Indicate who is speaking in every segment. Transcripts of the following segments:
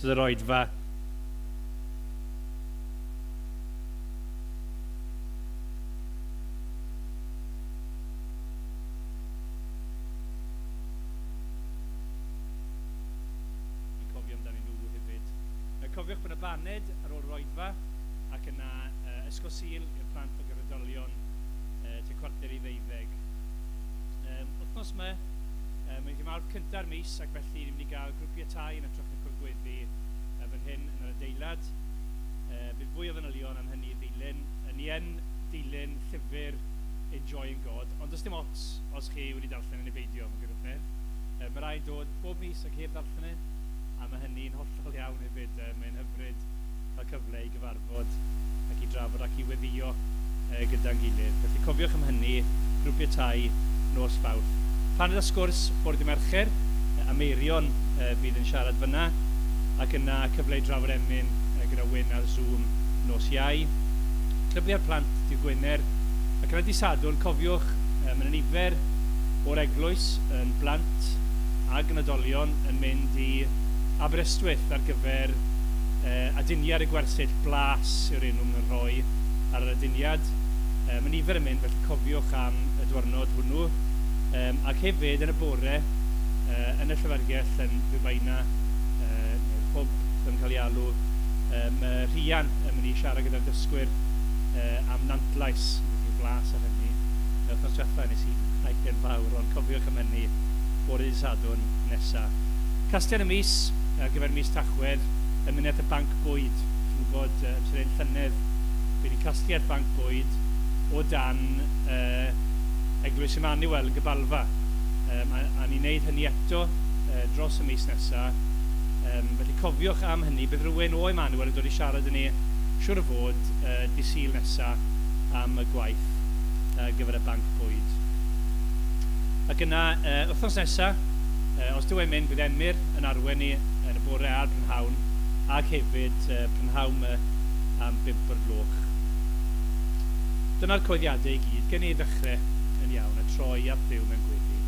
Speaker 1: ystod yr oedfa. I cofio amdanyn nhw hefyd. Cofiwch bod yna baned ar ôl yr oedfa ac yna ysgol Sul i'r plant ac yr oedolion tua 11:45. Wythnos yma, mae'n ddydd Mawrth cynta'r mis ac felly ni'n mynd i gael grwpiau tai yn hytrach na cwrdd gweddi fan hyn yn yr adeilad. Bydd fwy o fanylion am hynny i ddilyn. Ni yn dilyn llyfr Enjoying God, ond does dim ots os chi wedi darllen e neu beidio, mewn gwirionedd. Mae rhai'n dod bob mis ac heb ddarllen e, a mae hynny'n hollol iawn hefyd. Mae'n hyfryd cael cyfle i gyfarfod ac i drafod ac i weddïo gyda'n gilydd. Felly cofiwch am hynny, grwpiau tai, nos Fawrth. Paned a sgwrs bore dydd Mercher, a Meirion fydd yn siarad fan'na, ac yna cyfle i drafod emyn gyda Wyn ar Zoom nos Iau. Clybiau'r plant dydd Gwener, ac yna dydd Sadwrn, cofiwch, mae 'na nifer o'r eglwys yn blant ag yn oedolion yn mynd i Aberystwyth ar gyfer aduniad y gwersyll, Blas yw'r enw maen nhw'n rhoi ar yr aduniad. Mae nifer yn mynd, felly cofiwch am y dwrnod hwnnw. Ac hefyd yn y bore, yn y llyfrgell yn Rhiwbeina, neu'r hwb fel mae'n cael ei alw, mae Rhian yn mynd i siarad gyda'r dysgwyr am Nantlais, felly blas ar hynny. Yr wythnos diwetha nes i mwynhau yn fawr, ond cofiwch am hynny bore dydd Sadwrn nesa. Casgliad y mis ar gyfer mis Tachwedd yn mynd at y banc bwyd. Chi'n gwybod, amser hyn llynedd, buon ni'n casglu at banc bwyd o dan Eglwys Emmanuel yn Gabalfa. A ni'n neud hynny eto dros y mis nesa. Felly cofiwch am hynny, bydd rhywun o Emmanuel yn dod i siarad â ni, siŵr o fod, dydd Sul nesa am y gwaith ar gyfer y banc bwyd. Ac yna, wythnos nesa, os dyw e'n mynd, bydd Emyr yn arwain ni yn y bore a'r prynhawn, ac hefyd prynhawn 'ma am 5 o'r gloch. Dyna'r coeddiadau i gyd. Gen i ddechrau yn iawn a troi at Dduw mewn gweddi.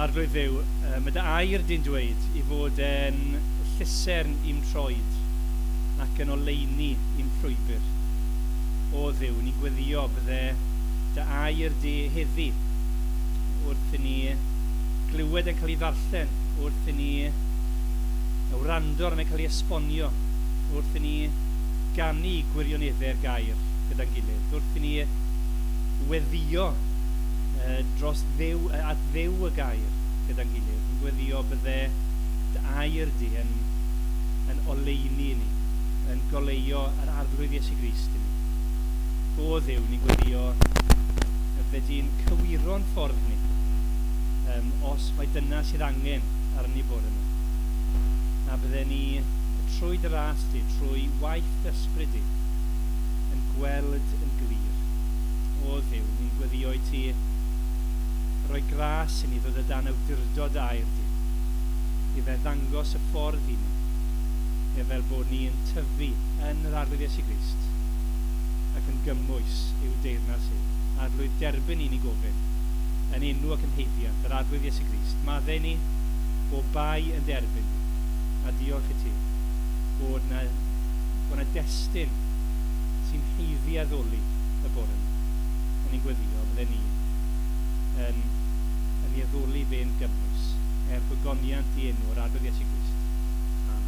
Speaker 1: Arglwydd Dduw, mae dy air di'n dweud i fod e'n llusern i'm troed ac yn oleuni i'm llwybr. O Dduw, ni'n gweddïo bydde dy air di heddi wrth i ni glywed e'n cael ei ddarllen, wrth i ni wrando arno fe'n cael ei esbonio, wrth i ni ganu gwirioneddau'r gair gyda'n gilydd, wrth i ni weddïo dros Dduw, at Dduw y gair gyda'n gilydd, yn gweddïo bydde dy air di yn, yn oleuni i ni, yn goleuo yr Arglwydd Iesu Grist i ni. O Dduw, ni'n gweddïo y bydde di'n cywiro'n ffordd ni, um, os mae dyna sydd angen arni ni bore yma. A bydde ni, trwy dy ras di, trwy waith dy ysbryd di, yn gweld yn glir. O Dduw, ni'n gweddïo i ti roi gras i ni ddod o dan awdurdod dy air di, i fe ddangos y ffordd i ni, neu fel bod ni yn tyfu yn yr Arglwydd Iesu Grist ac yn gymwys i'w deyrnas ef. Arglwydd, derbyn ni, ni'n gofyn, yn enw ac yn haeddiant yr Arglwydd Iesu Grist. Maddau ni bob bai yn dy erbyn di, a diolch i ti bod 'na, bod 'na destun sy'n haeddu addoli y bore 'ma. A ni'n gweddïo bydden ni yn, yn ei addoli fe'n gymwys, er gogoniant i enw yr Arglwydd Iesu Grist. Amen.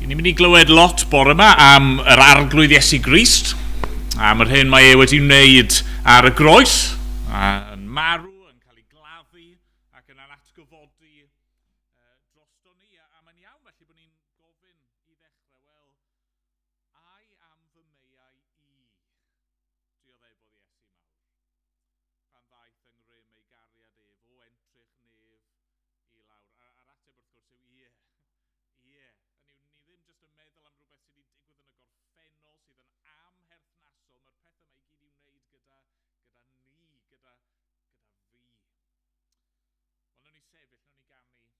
Speaker 2: Ni'n mynd i glywed lot bore yma am yr Arglwydd Iesu Grist, am yr hyn mae e wedi wneud ar y groes, yn marw, yn cael ei gladdu ac yna'n atgyfodi drosto ni. A mae'n iawn felly bod ni'n gofyn i ddechrau, wel, ai am fy meiau i dioddebodd Iesu mawr, pan ddaeth yng ngrym ei gariad ef o entrych nef i lawr? A'r ateb wrth gwrs yw ie. Ie. Hynny yw, ni ddim jyst yn meddwl am rhywbeth sydd wedi digwydd yn y gorffennol, sydd yn amherthnasol. Mae'r pethau yma i gyd i'w wneud gyda, gyda ni, gyda, gyda fi. Wel, nawn ni sefyll, nawn ni ganu dy'n gilydd.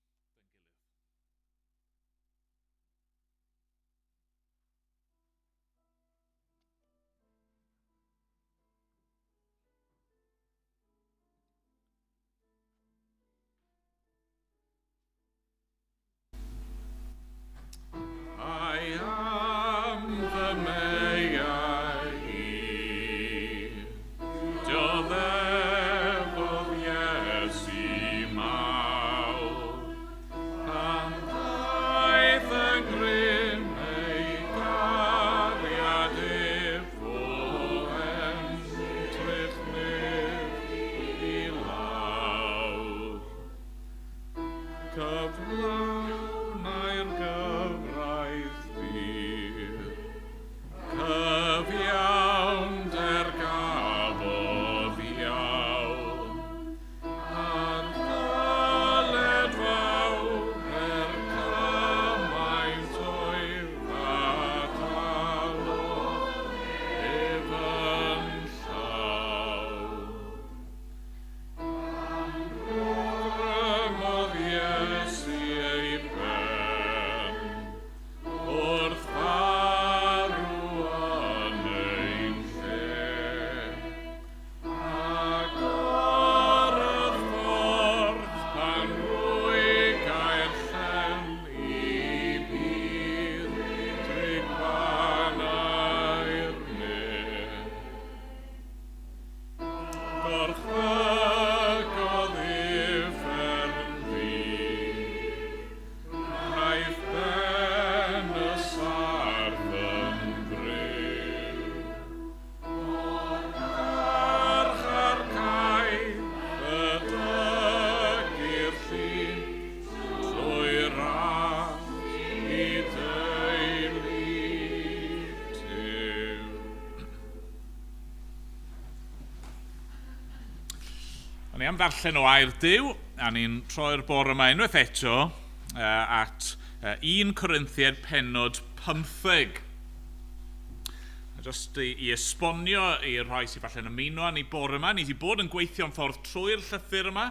Speaker 2: Gorchfygodd uffern fi, wnaeth ben y sardd yn friw. O'r carchar caeth y dygir llun, trwy ras i deulu Duw. O'n i am ddarllen o air Duw, a ni'n troi'r bore yma unwaith eto at 1 Corinthiaid pennod 15. A jyst i esbonio i'r rhai sydd falle'n ymuno â ni bore yma, ni wedi bod yn gweithio'n ffordd trwy'r llythyr yma,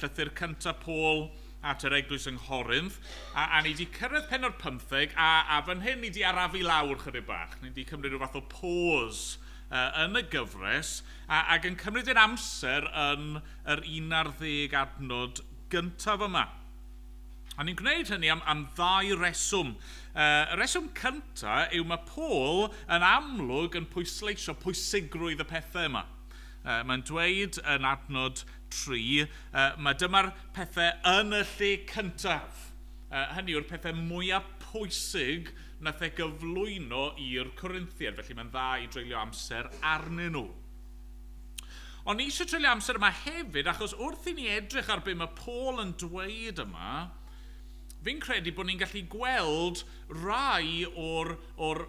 Speaker 2: llythyr cyntaf Paul at yr eglwys yng Nghorinth, a ni wedi cyrraedd pennod 15, a fan hyn ni wedi arafu lawr chydig bach. Ni wedi cymryd rhyw fath o pause yn y gyfres, ac yn cymryd ein amser yn yr 11 adnod gyntaf yma. A ni'n gwneud hynny am ddau reswm. Y reswm cyntaf yw mae Paul yn amlwg yn pwysleisio pwysigrwydd y pethau yma. Mae'n dweud yn adnod 3, mae dyma'r pethau yn y lle cyntaf. Hynny yw'r pethau mwyaf pwysig nath e gyflwyno i'r Corinthiaid, felly mae'n dda i dreulio amser arnyn nhw. Ond ni eisiau treulio amser yma hefyd, achos wrth i ni edrych ar be mae Paul yn dweud yma, fi'n credu bod ni'n gallu gweld rai o'r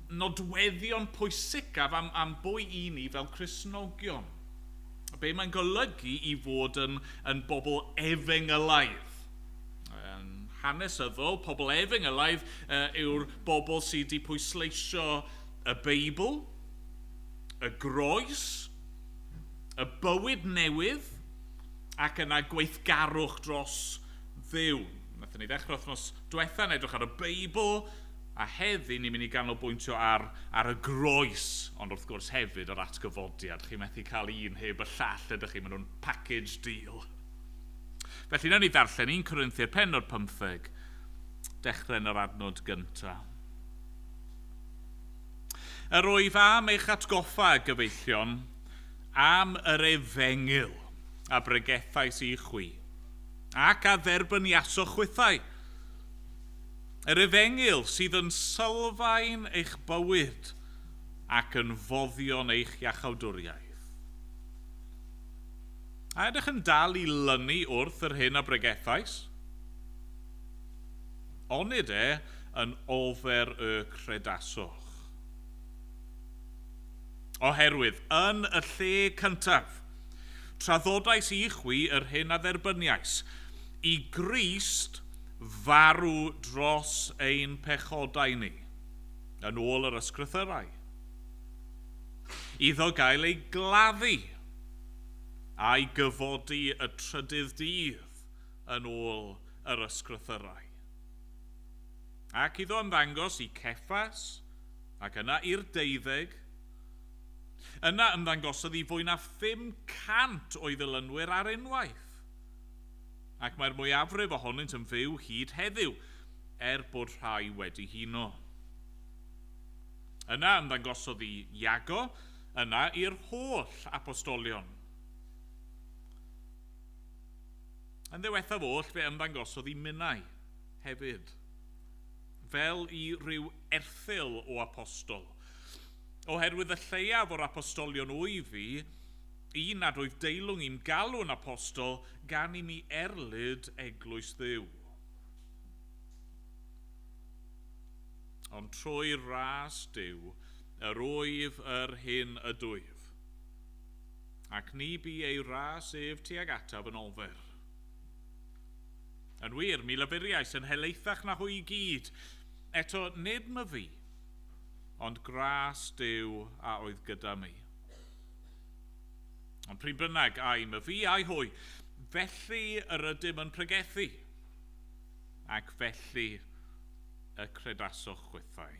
Speaker 2: nodweddion pwysicaf am bwy i ni fel Cristnogion. Be mae'n golygu i fod yn bobl efengylaidd. Yn hanesyddol, pobl efengylaidd yw'r bobl sydd wedi pwysleisio y Beibl, y groes, y bywyd newydd, ac yna gweithgarwch dros Dduw. Wnaethon ni ddechrau wythnos diwetha yn edrych ar y Beibl, a heddi ni'n mynd i ganolbwyntio ar y groes, ond wrth gwrs hefyd yr atgyfodiad. Chi'n methu cael un heb y llall, ydych chi? Maen nhw'n package deal. Felly, nawn ni ddarllen 1 Corinthiaid pennod 15, dechrau yn yr adnod gyntaf. Yr wyf am eich atgoffa, gyfeillion, am yr efengyl a bregethais i chwi, ac a dderbyniasoch chwithau. Yr efengyl sydd yn sylfaen eich bywyd ac yn foddion eich iachawdwriaeth. A ydych yn dal i lynu wrth yr hyn a bregethais? Onid e yn ofer y credasoch? Oherwydd, yn y lle cyntaf, traddodais i chwi yr hyn a dderbyniais, i Grist farw dros ein pechodau ni, yn ôl yr ysgrythyrau. Iddo gael ei gladdu a'i gyfodi y trydydd dydd yn ôl yr ysgrythyrau. Ac iddo ymddangos i Ceffas, ac yna i'r 12, yna ymddangosodd i fwy na 500 o'i ddilynwyr ar unwaith. Ac mae'r mwyafrif ohonynt yn fyw hyd heddiw, er bod rhai wedi huno. Yna ymddangosodd i Iago, yna i'r holl apostolion. Yn ddiwethaf oll, fe ymddangosodd i minnau hefyd, fel i ryw erthygl o apostol. Oherwydd y lleiaf o'r apostolion wyf fi, un nad oedd deilwng i'm galw'n apostol, gan i mi erlid eglwys Dduw. Ond trwy ras Duw, yr wyf yr hyn ydwyf, ac ni bu ei ras ef tuag ataf yn ofer. Yn wir, mi lafuriais yn helaethach na hwy i gyd, eto nid myfi, ond gras Duw a oedd gyda mi. Ond pryd bynnag, ai myfi, ai hwy, felly yr ydym yn pregethu, ac felly y credasoch chwithau.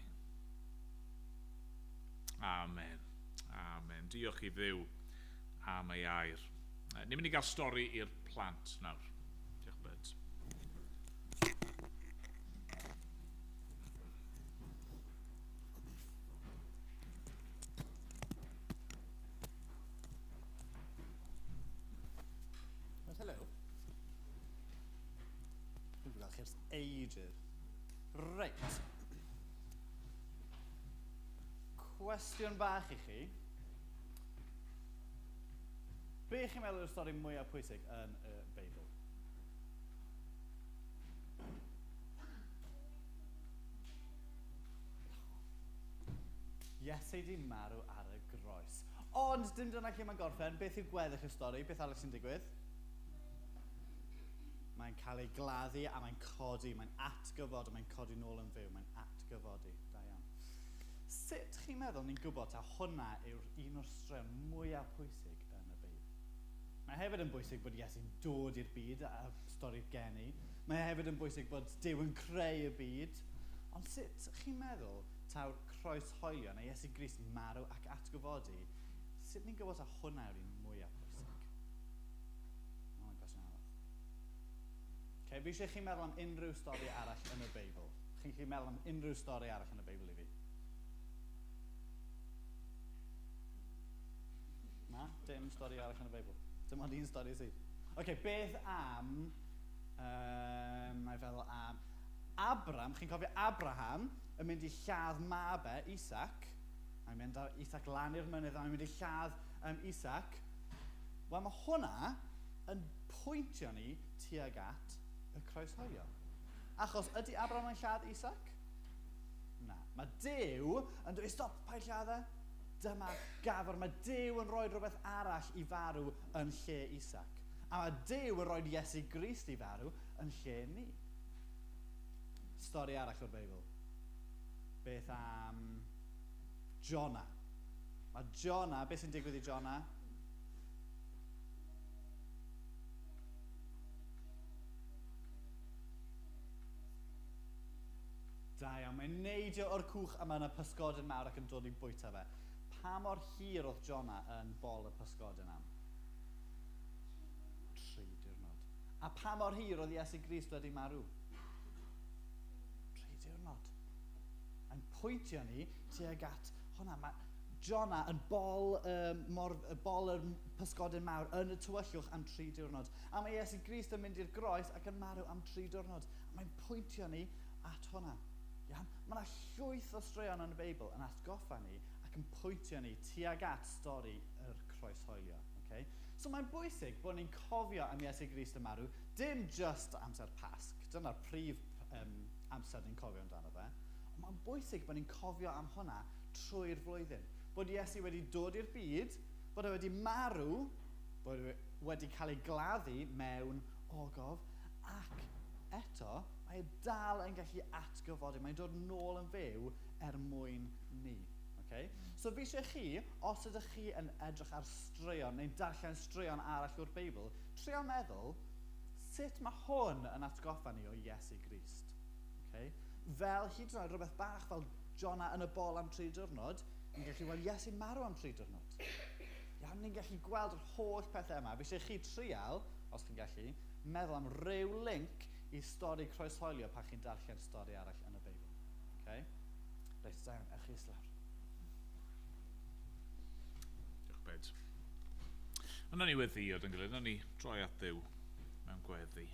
Speaker 2: Amen. Amen. Diolch i Dduw am ei air. Ni'n mynd i gael stori i'r plant nawr. Diolch, Bert.
Speaker 3: ages. Reit. Cwestiwn bach i chi. Be chi'n meddwl yw'r stori mwyaf pwysig yn y Beibl? Iesu di marw ar y groes. Ond dim dyna lle mae'n gorffen. Beth yw gweddill y stori? Beth arall sy'n digwydd? Mae'n cael ei gladdu a mae'n codi. Mae'n atgyfod a mae'n codi nôl yn fyw. Mae'n atgyfodi. Da iawn. Sut chi'n meddwl ni'n gwybod ta hwnna yw'r un o'r straeon mwyaf pwysig yn y Beibl? Mae hefyd yn bwysig bod Iesu'n dod i'r byd a stori'r geni. Mae hefyd yn bwysig bod Duw yn creu y byd. Ond sut chi'n meddwl taw'r croeshoelio neu Iesu Grist marw ac atgyfodi, sut ni'n gwybod ta hwnna yw'r un mwyaf pwysig? Mae'n gwestiwn anodd. Okay, fi eisiau chi meddwl am unrhyw stori arall yn y Beibl. Chi'n gallu meddwl am unrhyw stori arall yn y Beibl i fi? Na, dim stori arall yn y Beibl. Dim ond un stori sydd. Oce, beth am... Mae'n feddwl am Abram, chi'n cofio Abraham yn mynd i lladd mab e, Isaac. Mae'n mynd â Isaac lan i'r mynydd a mae'n mynd i lladd Isaac. Wel, mae hwnna yn pwyntio ni tuag at y croeshoelio. Achos ydy Abraham yn lladd Isaac? Na. Mae Duw yn dweud, stop, paid lladd e. Dyma gafr. Mae Duw yn rhoi rhywbeth arall i farw yn lle Isaac. A mae Duw yn rhoi Iesu Grist i farw yn lle ni. Stori arall o'r Beibl. Beth am Jonah? Mae Jonah, beth sy'n digwydd i Jonah? Da iawn, mae'n neidio o'r cwch a mae yna pysgodyn mawr ac yn dod i bwyta fe. Pa mor hir oedd Jonah yn bol y pysgodyn am? 3 diwrnod. A pa mor hir oedd Iesu Grist wedi marw? 3 diwrnod. Mae'n pwyntio ni tuag at hwnna. Mae Jonah yn bol, bol y pysgodyn mawr yn y tywyllwch am 3 diwrnod. A mae Iesu Grist yn mynd i'r groes ac yn marw am 3 diwrnod. A mae'n pwyntio ni at hwnna. Iawn? Mae yna llwyth o straeon yn y Beibl yn atgoffa ni ac yn pwyntio ni tuag at stori yr croeshoelio. Okay? So mae'n bwysig bod ni'n cofio am Iesu Grist yn marw, dim just amser Pasg, dyna'r prif amser ni'n cofio amdano fe, ond mae'n bwysig bod ni'n cofio am hwnna trwy'r flwyddyn. Bod Iesu wedi dod i'r byd, bod e wedi marw, bod e wedi cael ei gladdu mewn ogof, ac eto mae e dal yn gallu atgyfodi, mae'n dod nôl yn fyw er mwyn ni. Okay? So fi eisiau chi, os ydych chi yn edrych ar straeon neu'n darllen straeon arall o'r Beibl, trio meddwl sut mae hwn yn atgoffa ni o Iesu Grist. Okay? Fel hyd yn oed rhywbeth bach fel Jonah yn y bol am 3 diwrnod, ni'n gallu gweld Iesu'n marw am 3 diwrnod. Iawn, ni'n gallu gweld yr holl pethau yma. Fi eisiau chi trial, os chi'n gallu, meddwl am ryw link i stori croeshoelio pan chi'n darllen stori arall yn y Beibl. Okay? Reit, da iawn, ewch chi lawr.
Speaker 2: Diolch, Bed. Yna ni weddio yn gilydd, yna ni droi at Dduw mewn gweddi.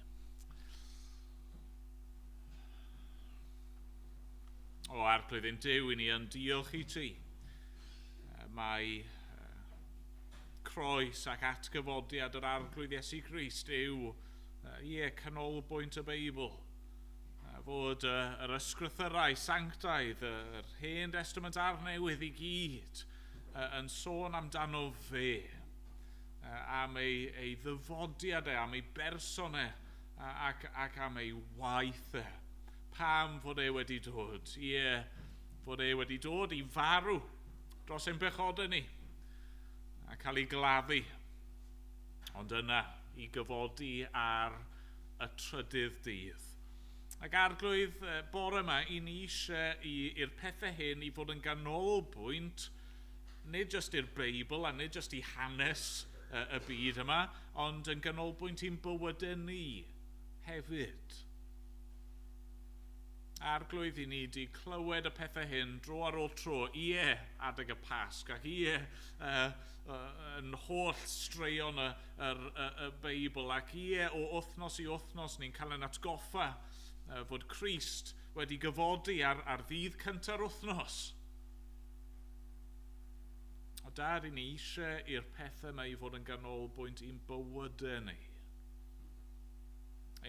Speaker 2: O Arglwydd ein Duw, i ni yn diolch i ti. Mae croes ac atgyfodiad yr Arglwydd Iesu Grist yw canolbwynt y Beibl. Fod yr ysgrythyrau sanctaidd, yr Hen Testament a'r Newydd i gyd yn sôn amdano fe, am ei ddyfodiad e, am ei berson e, ac am ei waith e. Pam fod e wedi dod? Ie, fod e wedi dod i farw dros ein pechodau ni a cael ei gladdu. Ond yna i gyfodi ar y trydydd dydd. Ac Arglwydd, bore yma, i ni eisiau i'r pethau hyn i fod yn ganolbwynt, nid jyst i'r Beibl a nid jyst i hanes y byd yma, ond yn ganolbwynt i'n bywydau ni hefyd. Arglwydd, i ni wedi clywed y pethau hyn dro ar ôl tro, ie, adeg y Pasg, ac ie, yn holl straeon y Beibl, ac ie, o wythnos i wythnos ni'n cael ein atgoffa fod Crist wedi gyfodi ar ddydd cynta'r wythnos. O Dad, i ni eisiau i'r pethau yma i fod yn ganolbwynt i'n bywydau ni.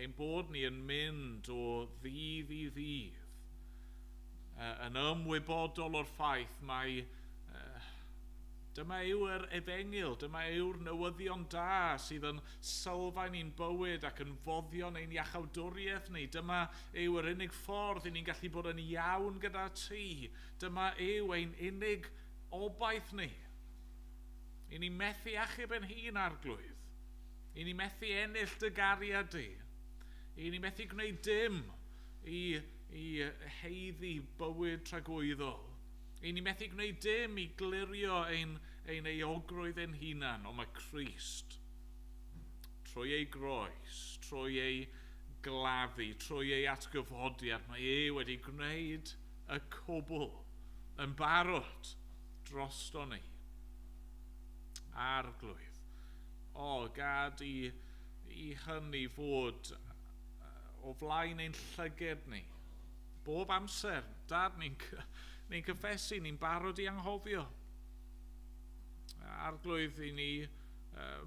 Speaker 2: Ein bod ni yn mynd o ddydd i ddydd, yn ymwybodol o'r ffaith mai dyma yw'r efengyl, dyma yw'r newyddion da sydd yn sylfaen i'n bywyd ac yn foddion ein iachawdwriaeth ni. Dyma yw yr unig ffordd i ni'n gallu bod yn iawn gyda ti. Dyma yw ein unig obaith ni. I ni methu achub ein hun, Arglwydd. I ni methu ennill dy gariad di. I ni methu gwneud dim i heiddi bywyd tragwyddol. I ni methu gwneud dim i glirio ein euogrwydd ein hunan, ond mae Crist, trwy ei groes, trwy ei gladdu, trwy ei atgyfodiad, mae e wedi gwneud y cwbl yn barod drosto ni. Arglwydd, o, gad i hynny fod o flaen ein llyged ni. Bob amser, Dad, ni'n cyffesu, ni'n barod i anghofio. Arglwydd, i ni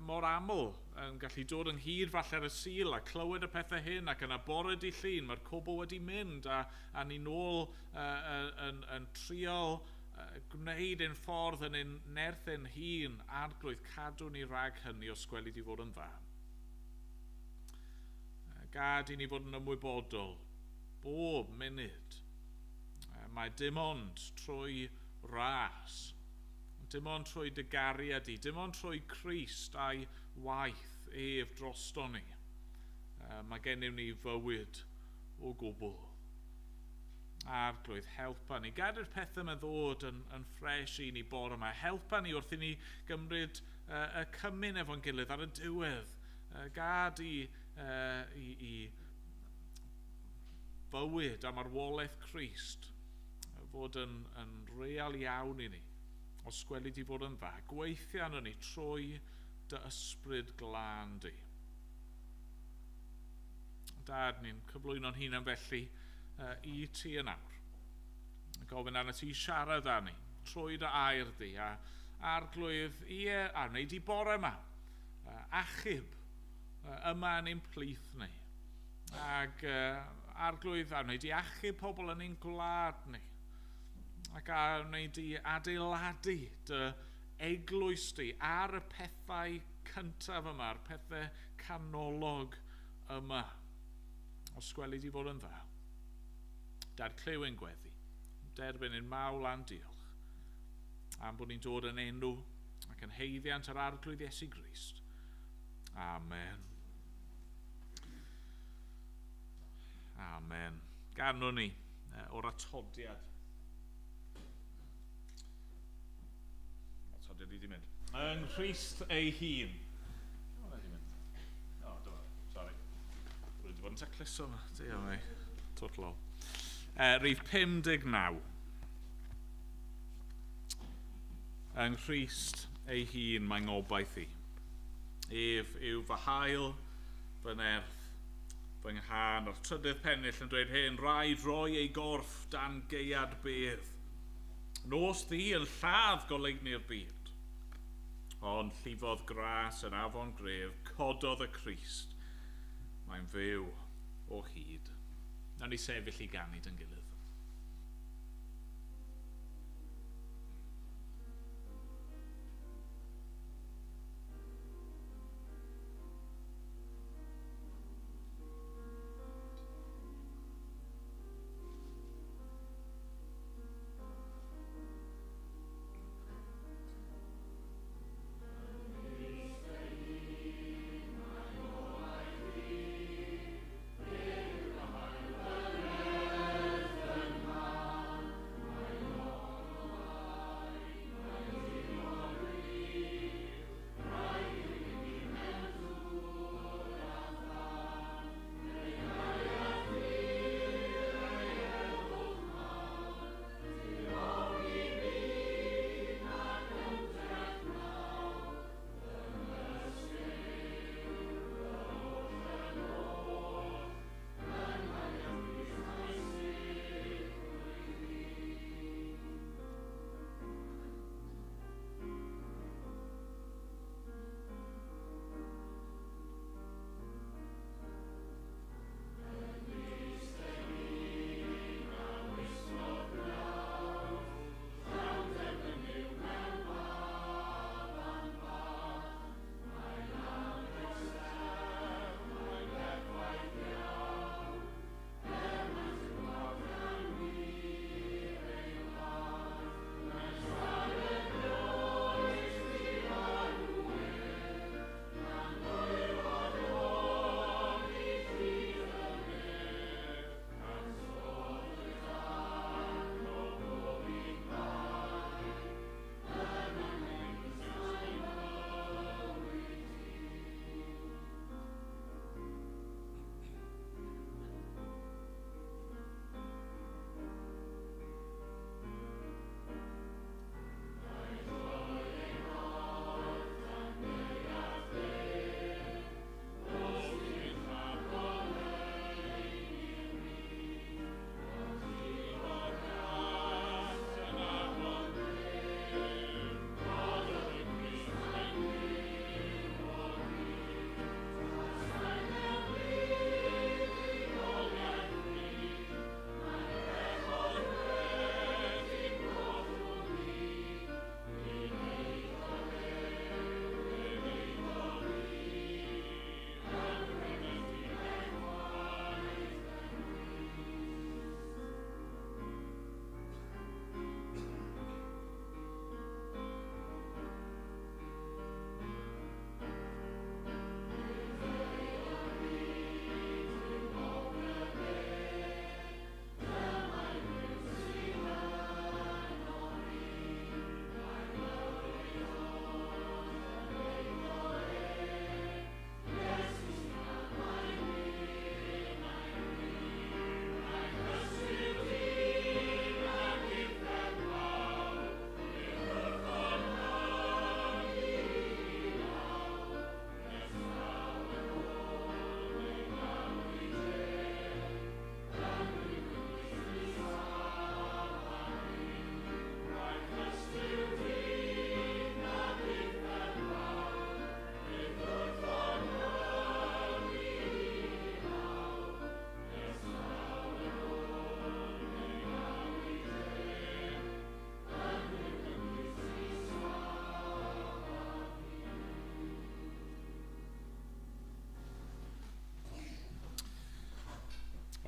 Speaker 2: mor aml yn gallu dod ynghyd falle ar y Sul a clywed y pethau hyn ac yna bore dydd Llun, mae'r cwbl wedi mynd a ni nôl yn trial gwneud ein ffordd yn ein nerth ein hun. Arglwydd, cadw ni rhag hynny os gweli di fod yn dda. Gad i ni fod yn ymwybodol bob munud. Mae dim ond trwy ras, dim ond trwy dy gariad di, dim ond trwy Crist a'i waith ef drosto ni. Mae gennym ni fywyd o gwbl. Arglwydd, helpa ni. Gad i'r pethau yma ddod yn ffres i ni bore yma. Helpa ni wrth i ni gymryd y cymun efo'n gilydd ar y diwedd. Gad i bywyd a marwolaeth Crist fod yn real iawn i ni. Os gweli di fod yn dda, gweithio arno ni trwy dy ysbryd glân di. Dad, ni'n cyflwyno'n hunan felly i ti yn awr. Gofyn arno ti siarad â ni trwy dy air di a Arglwydd, ie, a wneud i bore yma, achub yma yn ein plith ni. Ac Arglwydd, a wneud i achub pobl yn ein gwlad ni. Ac a wneud i adeiladu dy eglwys di ar y pethau cyntaf yma, a'r pethau canolog yma. Os gweli di fod yn dda. Dad, clyw ein gweddi, derbyn ein mawl a'n diolch, am bod ni'n dod yn enw ac yn haeddiant yr Arglwydd Iesu Grist. Amen. Amen. Ganwn ni o'r atodiad. Atodiad i di mynd. Yng Nghrist ei hun. O, na di mynd. O, dyma, sorry. Rwy wedi bod yn tacluso yma. Diolch mi. Total ol. Rhif 59. Yng Nghrist ei hun mae ngobaith i. Ef yw fy hael, fy nerth, fy nghân. A'r trydydd pennill yn dweud hyn, rhaid roi ei gorff dan gaead bedd. Nos ddu yn lladd goleuni'r byd. Ond llifodd gras yn afon gref, cododd y Crist. Mae'n fyw o hyd. Nawn ni sefyll i ganu dy'n gilydd.
Speaker 4: Amen.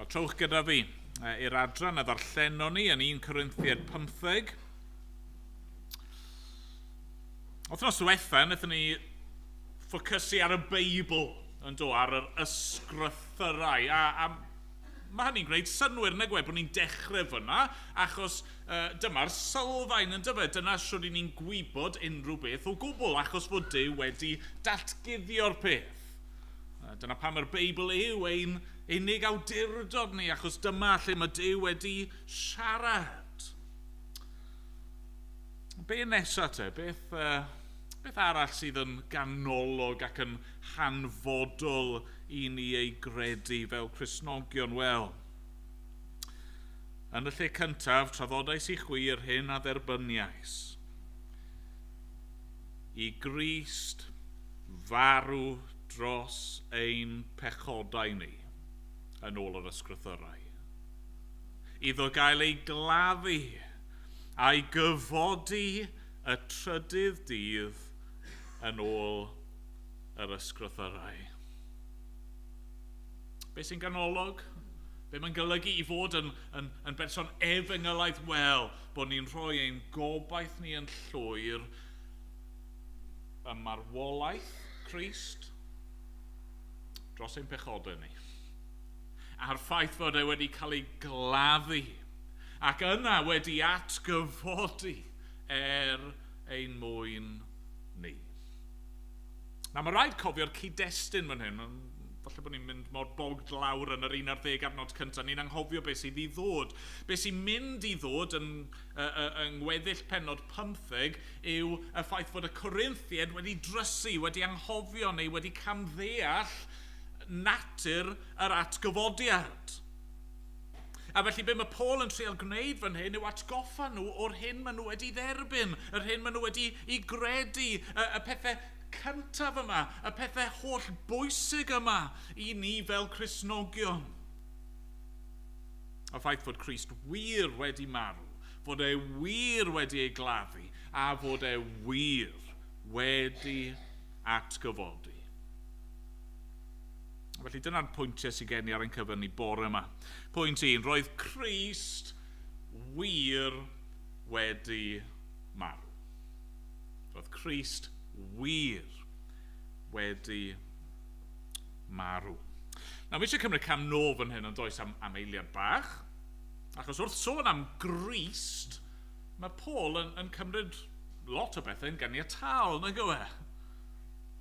Speaker 2: Wel, trowch gyda fi i'r adran a ddarllenon ni yn 1 Corinthiaid 15. Wythnos diwetha, wnaethon ni ffocysu ar y Beibl, yn do, ar yr ysgrythyrau. A mae hynny'n gwneud synnwyr, nag yw e, bod ni'n dechrau fyna, achos dyma'r sylfaen yn dyfe. Dyna shwt 'y ni'n gwybod unrhyw beth o gwbl, achos fod Duw wedi datguddio'r peth. Dyna pam yr Beibl yw ein unig awdurdod ni, achos dyma lle mae Duw wedi siarad. Be nesaf te? Beth arall sydd yn ganolog ac yn hanfodol i ni ei gredu fel Cristnogion? Wel, yn y lle cyntaf, traddodais i chwi yr hyn a dderbyniais. I Grist farw dros ein pechodau ni, yn ôl yr ysgrythyrau. Iddo gael ei gladdu a'i gyfodi y trydydd dydd yn ôl yr ysgrythyrau. Be sy'n ganolog? Be mae'n golygu i fod yn berson efengylaidd? Wel, bod ni'n rhoi ein gobaith ni yn llwyr ym marwolaeth Crist dros ein pechodau ni. A'r ffaith fod e wedi cael ei gladdu ac yna wedi atgyfodi er ein mwyn ni. Nawr, mae rhaid cofio'r cyd-destun fan hyn. Falle bod ni'n mynd mor bogged lawr yn yr 11 adnod cyntaf. Ni'n anghofio beth sydd i ddod. Beth sy'n mynd i ddod yng ngweddill pennod 15 yw y ffaith fod y Corinthiaid wedi drysu, wedi anghofio neu wedi camddeall natur yr atgyfodiad. A felly be mae Paul yn treial gwneud fan hyn yw atgoffa nhw o'r hyn maen nhw wedi dderbyn, yr hyn maen nhw wedi i gredu, y pethau cyntaf yma, y pethau holl bwysig yma i ni fel Cristnogion. Y ffaith fod Crist wir wedi marw, fod e wir wedi ei gladdu, a fod e wir wedi atgyfodi. Felly dyna'r pwyntiau sydd gen i ar ein cyfer ni bore yma. Pwynt 1, roedd Crist wir wedi marw. Roedd Crist wir wedi marw. Nawr, fi eisiau cymryd cam nôl fan hyn yn does am eiliad bach. Achos wrth sôn am Grist, mae Paul yn cymryd lot o bethau yn ganiataol, nag yw e?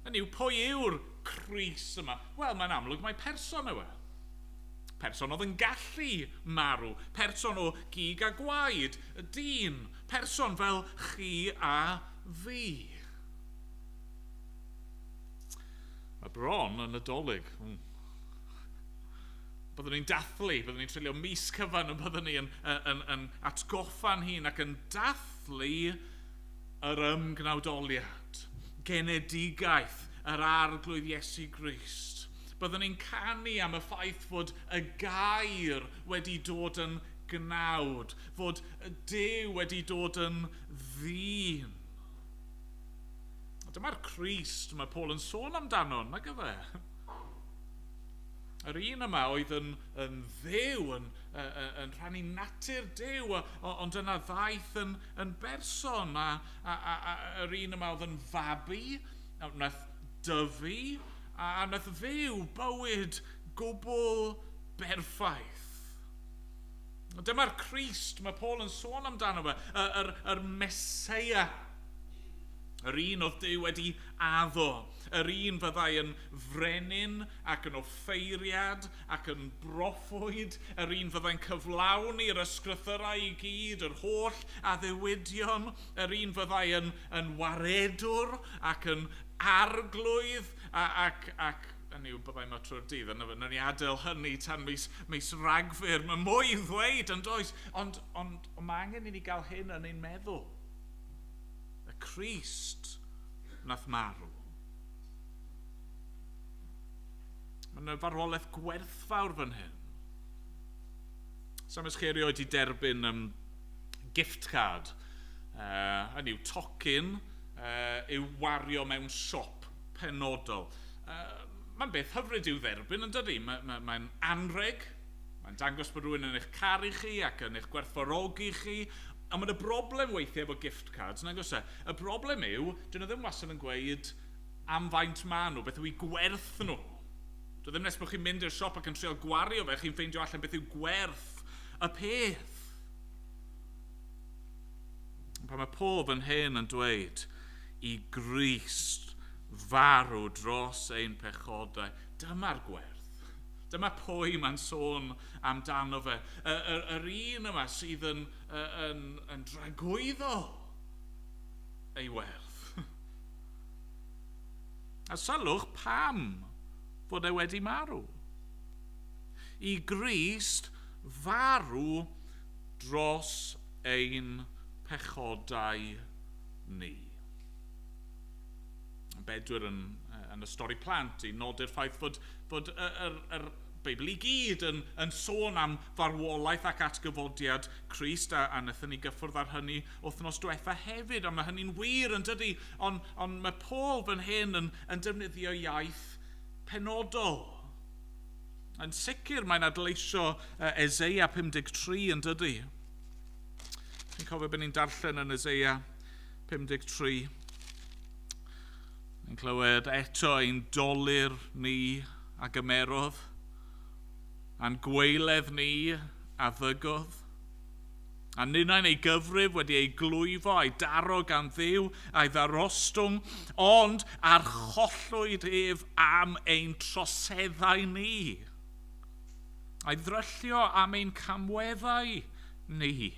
Speaker 2: Hynny yw, pwy yw'r Crist yma? Wel, mae'n amlwg mai person yw e. Person oedd yn gallu marw, person o gig a gwaed, dyn, person fel chi a fi. Mae bron yn Nadolig. Byddwn ni'n dathlu, byddwn ni'n treulio mis cyfan yn byddwn ni yn atgoffa'n hun ac yn dathlu yr ymgnawdoliad, genedigaeth yr Arglwydd Iesu Grist. Byddwn ni'n canu am y ffaith fod y gair wedi dod yn gnawd, fod Duw wedi dod yn ddyn. Dyma'r Crist mae Paul yn sôn amdano, nag yfe? Yr un yma oedd yn Dduw, yn rhannu natur Duw, ond yna ddaeth yn berson, a yr un yma oedd yn fabi, a wnaeth dyfu, a wnaeth fyw bywyd gwbl berffaith. Dyma'r Crist mae Paul yn sôn amdano fe, yr Meseia. Yr un oedd Duw wedi addo, yr un fyddai yn frenin ac yn offeiriad ac yn broffwyd, yr un fyddai'n cyflawni'r ysgrythyrau i gyd, yr holl addewidion, yr un fyddai yn waredwr ac yn arglwydd ac hynny yw, byddai yma trwy'r dydd, a wnawn ni adael hynny tan mis Rhagfyr. Mae mwy i ddweud yn does, ond mae angen i ni gael hyn yn ein meddwl. Y Crist nath marw. Mae yna farwolaeth gwerthfawr fan hyn. Sam ys chi erioed i derbyn gift card, hynny yw tocyn i'w wario mewn siop penodol. Mae'n beth hyfryd i'w dderbyn, yn dydi? Mae'n anrheg, Mae'n dangos bod rhywun yn eich caru chi ac yn eich gwerthfawrogi chi. A mae'n y broblem weithiau efo gift cards, nag oes e? Y broblem yw, dyn nhw ddim wastad yn gweud am faint maen nhw, beth yw eu gwerth nhw. Dwi ddim nes bod chi'n mynd i'r siop ac yn trio gwario fe, chi'n ffeindio allan beth yw gwerth y peth. Pan mae Paul fan hyn yn dweud i Grist farw dros ein pechodau, dyma'r gwerth. Dyma pwy mae'n sôn amdano fe. Yr un yma sydd yn dragwyddol ei werth. A sylwch pam fod e wedi marw. I Grist farw dros ein pechodau ni. Bedwyr yn y stori plant i nodi'r ffaith fod yr Beibl i gyd yn sôn am farwolaeth ac atgyfodiad Crist, a wnaethon ni gyffwrdd ar hynny wythnos diwetha hefyd, a mae hynny'n wir yn dydy, ond mae Paul fan hyn yn defnyddio iaith penodol. Yn sicr mae'n adleisio Eseia 53 yn dydy. Chi'n cofio bod ni'n darllen yn Eseia 53? Ni'n clywed eto ein dolur ni a gymerodd, a'n gwaeledd ni a ddygodd, a ninnau'n ei gyfrif wedi ei glwyfo a'i daro gan Dduw a'i ddarostwng, ond archollwyd ef am ein troseddau ni, a'i ddryllio am ein camweddau ni.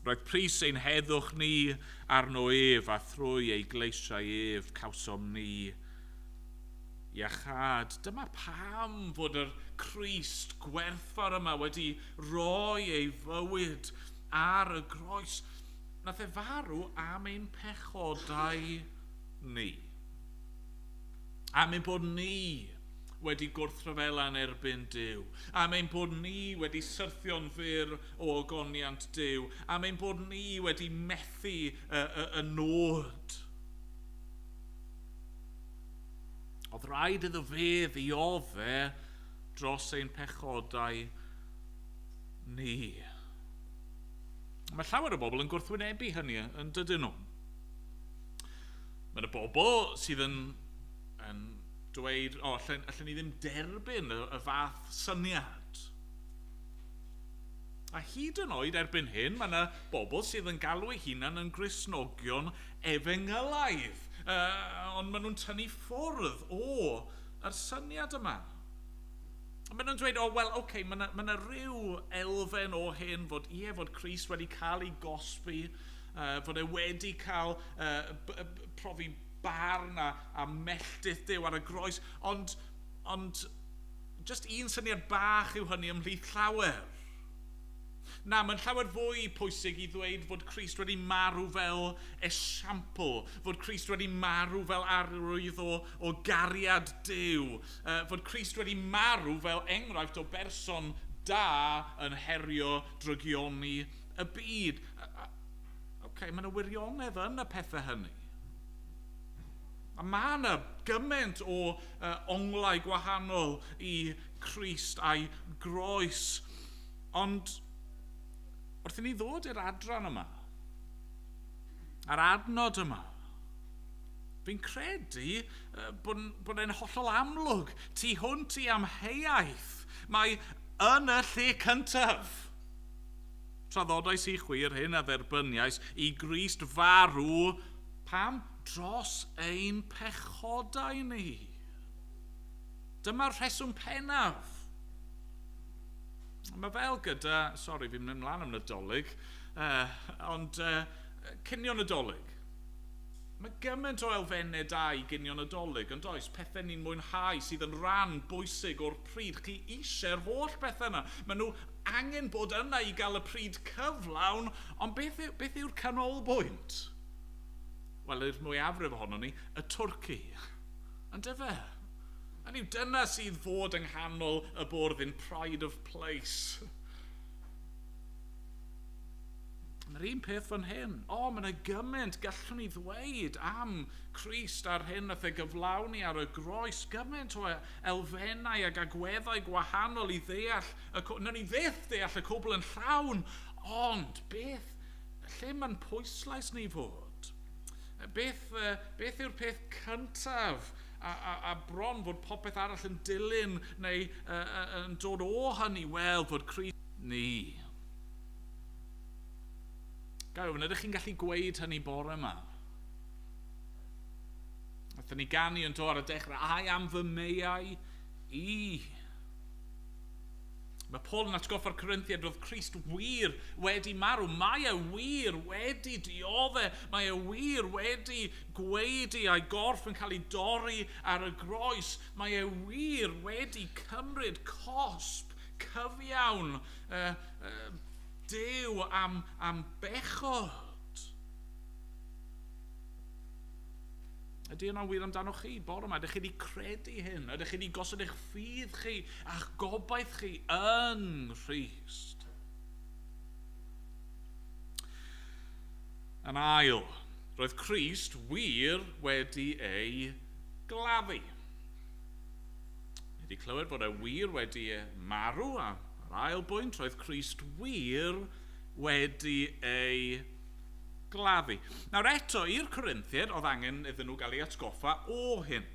Speaker 2: Roedd pris ein heddwch ni arno ef, a thrwy ei gleisiau ef cawsom ni iachâd. Dyma pam fod yr Crist gwerthfawr yma wedi rhoi ei fywyd ar y groes. Nath e farw am ein pechodau ni. Am ein bod ni wedi gwrthryfela yn erbyn Duw. Am ein bod ni wedi syrthio'n fyr o ogoniant Duw. Am ein bod ni wedi methu y nod. Oedd rhaid iddo fe ddiodde dros ein pechodau ni. Mae llawer o bobl yn gwrthwynebu hynny, yn dydyn nhw. Mae yna bobl sydd yn dweud, o, allan ni ddim derbyn y fath syniad. A hyd yn oed erbyn hyn, mae yna bobl sydd yn galw eu hunain yn Gristnogion efengylaidd. Ond maen nhw'n tynnu ffwrdd o'r syniad yma. Maen nhw'n dweud, o, wel, oce, mae yna rhyw elfen o hyn fod, ie, fod Crist wedi cael ei gosbi, fod e wedi cael profi barn a melltith Duw ar y groes, ond just un syniad bach yw hynny ymhlith llawer. Na, mae'n llawer fwy pwysig i ddweud fod Crist wedi marw fel esiampl, fod Crist wedi marw fel arwydd o gariad Duw, fod Crist wedi marw fel enghraifft o berson da yn herio drygioni y byd. Okay, mae yna wirionedd yn y pethau hynny. A mae yna gymaint o onglau gwahanol i Crist a'i groes. Ond wrth i ni ddod i'r adran yma, a'r adnod yma, fi'n credu bod e'n hollol amlwg. Tu hwnt i amheuaeth, mae yn y lle cyntaf. Traddodais i chwi yr hyn a dderbyniais i Grist farw, pam? Dros ein pechodau ni. Dyma'r rheswm pennaf. Mae fel gyda, sori, fi'n mynd mlaen am Nadolig, ond cinio Nadolig. Mae gymaint o elfennau da i ginio Nadolig, yn does? Pethau ni'n mwynhau sydd yn rhan bwysig o'r pryd. Chi eisiau'r holl bethau yna. Maen nhw angen bod yna i gael y pryd cyflawn, ond beth yw'r canolbwynt? Wel, i'r mwyafrif ohonon ni, y twrci. Yndyfe? Hynny yw, dyna sydd fod yng nghanol y bwrdd in pride of place. Mae'r un peth fan hyn. O, mae yna gymaint gallwn ni ddweud am Crist a'r hyn nath e gyflawni ar y groes. Gymaint o elfennau ac agweddau gwahanol i ddeall. Nawn ni fyth deall y cwbl yn llawn, ond beth, lle mae'n pwyslais ni fod? Beth yw'r peth cyntaf a bron fod popeth arall yn dilyn neu yn dod o hynny? Wel, fod Crist ni. Gael ofyn, ydych chi'n gallu gweud hynny bore yma? Nathon ni ganu yn do ar y dechrau, ai am fy meiau i. Mae Paul yn atgoffa'r Corinthiaid roedd Crist wir wedi marw. Mae e wir wedi dioddef. Mae e wir wedi gwaedu a'i gorff yn cael ei dorri ar y groes. Mae e wir wedi cymryd cosb cyfiawn Duw am bechod. Ydy yna'n wir amdano chi bore yma? Ydych chi wedi credu hyn? Ydych chi wedi gosod eich ffydd chi a'ch gobaith chi yng Nghrist? Yn ail, roedd Crist wir wedi ei gladdu. Ni wedi clywed bod e wir wedi marw, a ar ail bwynt, roedd Crist wir wedi ei gladdu. Nawr eto, i'r Corinthiaid, oedd angen iddyn nhw gael ei atgoffa o hyn.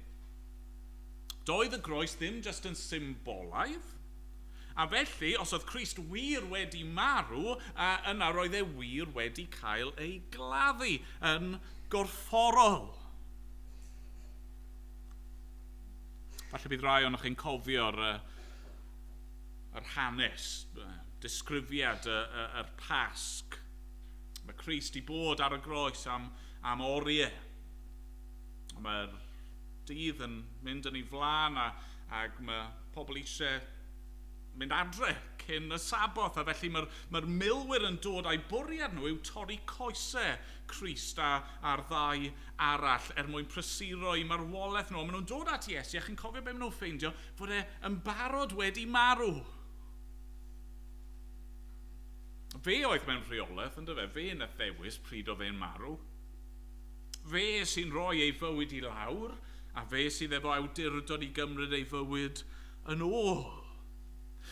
Speaker 2: Doedd y groes ddim jyst yn symbolaidd, a felly, os oedd Crist wir wedi marw, yna roedd e wir wedi cael ei gladdu yn gorfforol. Falle bydd rai ohonoch chi'n cofio'r yr hanes, disgrifiad yr Pasg. Mae Crist i bod ar y groes am oriau. Mae'r dydd yn mynd yn ei flaen ac mae pobl eisiau mynd adre cyn y Saboth, a felly mae'r milwyr yn dod a'i bwriad nhw yw torri coesau Crist a'r ddau arall er mwyn prysuro i marwolaeth nhw. Maen nhw'n dod at Iesu, a chi'n cofio beth maen nhw'n ffeindio? Fod e yn barod wedi marw. Fe oedd mewn rheolaeth, ynddo fe? Fe nath ddewis pryd oedd e'n marw. Fe sy'n rhoi ei fywyd i lawr, a fe sydd efo awdurdod i gymryd ei fywyd yn ôl.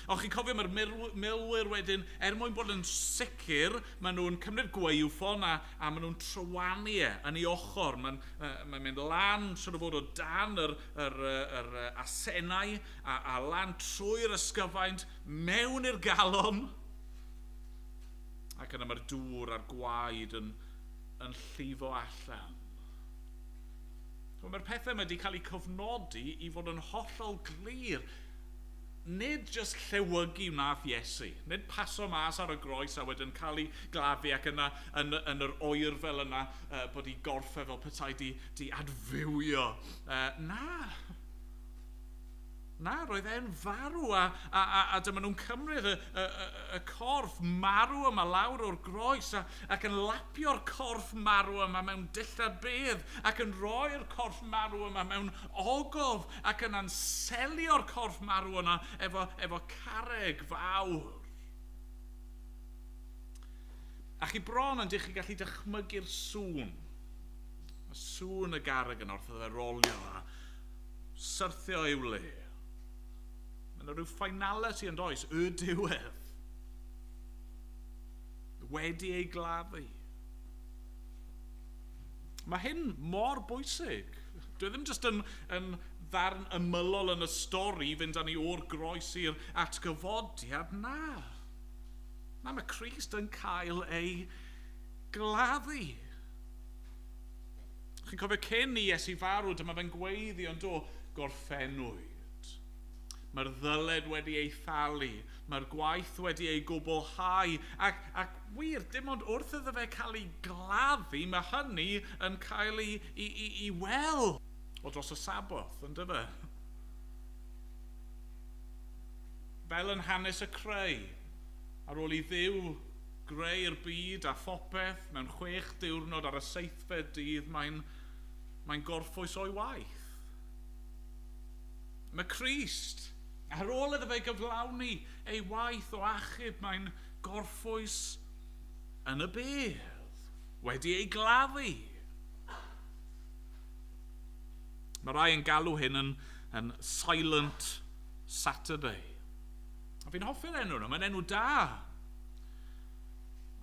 Speaker 2: Ond chi'n cofio mae'r milwyr wedyn, er mwyn bod yn sicr, maen nhw'n cymryd gwaywffon a maen nhw'n trywanu e yn ei ochr. Mae'n mynd lan, siŵr o fod o dan yr asennau a lan trwy'r ysgyfaint mewn i'r galon. Ac yna mae'r dŵr a'r gwaed yn llifo allan. Mae'r pethau yma wedi cael eu cofnodi i fod yn hollol glir. Nid jyst llewygu wnaeth Iesu, nid paso mas ar y groes a wedyn cael ei gladdu ac yna yn yr oerfel yna bod ei gorff e fel petai di adfywio. Na. Na, roedd e'n farw a dyma nhw'n cymryd y corff marw yma lawr o'r groes ac yn lapio'r corff marw yma mewn dillad bedd ac yn rhoi'r corff marw yma mewn ogof ac yna'n selio'r corff marw yna efo carreg fawr. A chi bron yn dych chi gallu dychmygu'r sŵn. Y sŵn y garreg yn wrth iddo fe rolio a syrthio i'w le. Mae yna rhyw finality yn does, y diwedd. Wedi ei gladdu. Mae hyn mor bwysig. Dwi ddim jyst yn ddarn ymylol yn y stori fynd â ni o'r groes i'r atgyfodiad, na. Na, mae Crist yn cael ei gladdu. Chi'n cofio cyn i Iesu farw, dyma fe'n gweiddi ond do, gorffennwyd. Mae'r ddyled wedi ei thalu, mae'r gwaith wedi ei gwblhau, ac wir, dim ond wrth iddo fe cael ei gladdu, mae hynny yn cael ei weld o dros y Saboth, ynddo fe? Fel yn hanes y creu, ar ôl i Dduw greu'r byd a phopeth mewn 6 diwrnod ar y 7fed dydd, mae'n gorffwys o'i waith. Mae Crist, ar ôl iddo fe gyflawni ei waith o achub, mae'n gorffwys yn y bedd, wedi ei gladdu. Mae rai yn galw hyn yn Silent Saturday. A fi'n hoffi'r enw nhw, mae'n enw da.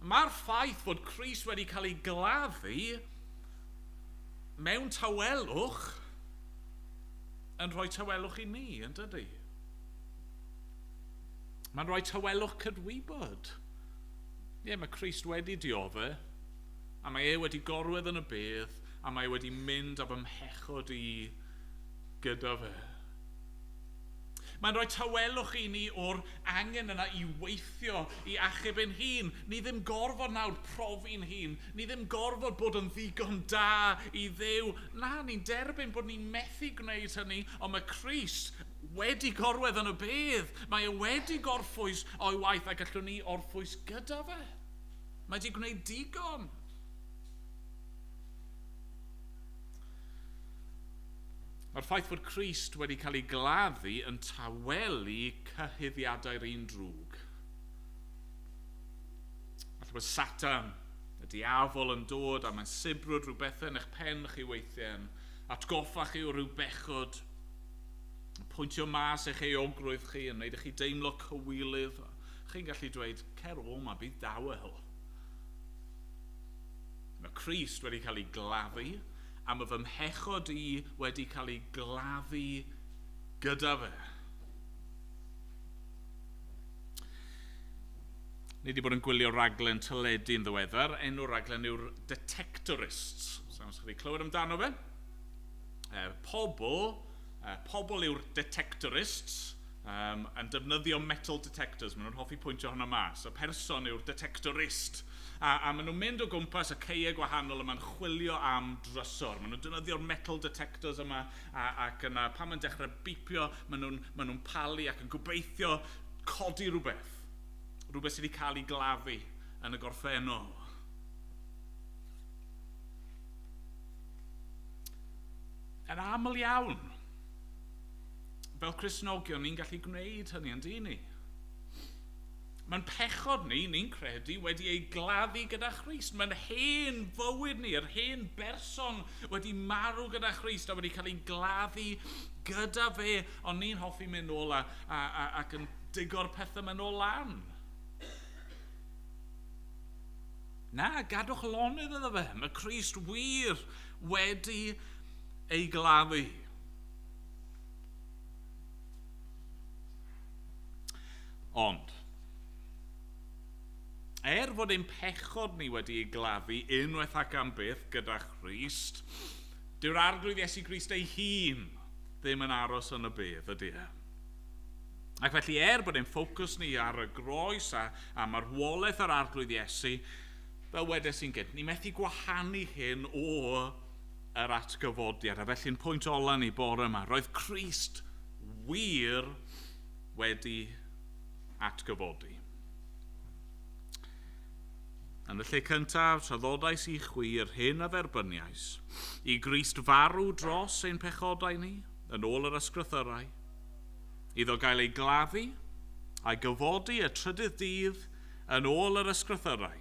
Speaker 2: Mae'r ffaith fod Crist wedi cael ei gladdu mewn tawelwch yn rhoi tawelwch i ni, yn dydy? Mae'n rhoi tawelwch cydwybod. Ie, mae Crist wedi diodde, a mae e wedi gorwedd yn y bedd, a mae e wedi mynd â fy mhechod i gyda fe. Mae'n rhoi tawelwch i ni o'r angen yna i weithio, i achub ein hun. Ni ddim gorfod nawr profi'n hun. Ni ddim gorfod bod yn ddigon da i Dduw. Na, ni'n derbyn bod ni'n methu gwneud hynny, ond mae Crist wedi gorwedd yn y bedd. Mae e wedi gorffwys o'i waith a gallwn ni orffwys gyda fe. Mae wedi gwneud digon. Mae'r ffaith fod Crist wedi cael ei gladdu yn tawelu cyhuddiadau'r un drwg. Falle bod Satan, y diafol, yn dod a mae'n sibrwd rhywbeth yn eich pen chi weithiau, yn atgoffa chi o ryw bechod, yn pwyntio mas eich euogrwydd chi, yn gwneud i chi deimlo cywilydd. Chi'n gallu dweud, cer o ma, bydd dawel. Mae Crist wedi cael ei gladdu, a mae fy mhechod i wedi cael ei gladdu gyda fe. Ni wedi bod yn gwylio raglen teledu yn ddiweddar. Enw'r raglen yw'r Detectorists. So, os chi wedi clywed amdano fe? Pobl yw'r Detectorists, yn defnyddio metal detectors. Maen nhw'n hoffi pwyntio hwnna mas. Y person yw'r detectorist. A maen nhw'n mynd o gwmpas y caeau gwahanol yma'n chwilio am drysor. Maen nhw'n defnyddio'r metal detectors yma ac yna pan maen dechrau bipio, maen nhw'n palu ac yn gobeithio codi rhywbeth. Rhywbeth sydd wedi cael ei gladdu yn y gorffennol. Yn aml iawn, fel Cristnogion, ni'n gallu gwneud hynny, yn dyn ni? Mae'n pechod ni, ni'n credu, wedi ei gladdu gyda Christ. Mae'n hen fywyd ni, yr hen berson wedi marw gyda Christ a wedi cael ei gladdu gyda fe, ond ni'n hoffi mynd nôl ac yn digo'r pethau mynd nôl lan. Na, gadwch lonydd iddo fe. Mae Crist wir wedi ei gladdu. Ond, er fod ein pechod ni wedi ei gladdu unwaith ac am byth gyda Christ, dyw'r Arglwydd Iesu Grist ei hun ddim yn aros yn y bedd, ydy e? Ac felly, er bod ein ffocws ni ar y groes a marwolaeth yr Arglwydd Iesu, fel wedes i'n gynt, ni methu gwahanu hyn o yr atgyfodiad. A felly'n pwynt ola ni bore yma, roedd Crist wir wedi atgyfodi. Yn y lle cyntaf, traddodais i chwi yr hyn a dderbyniais, i Grist farw dros ein pechodau ni, yn ôl yr ysgrythyrau, iddo gael ei gladdu a'i gyfodi y trydydd dydd yn ôl yr ysgrythyrau,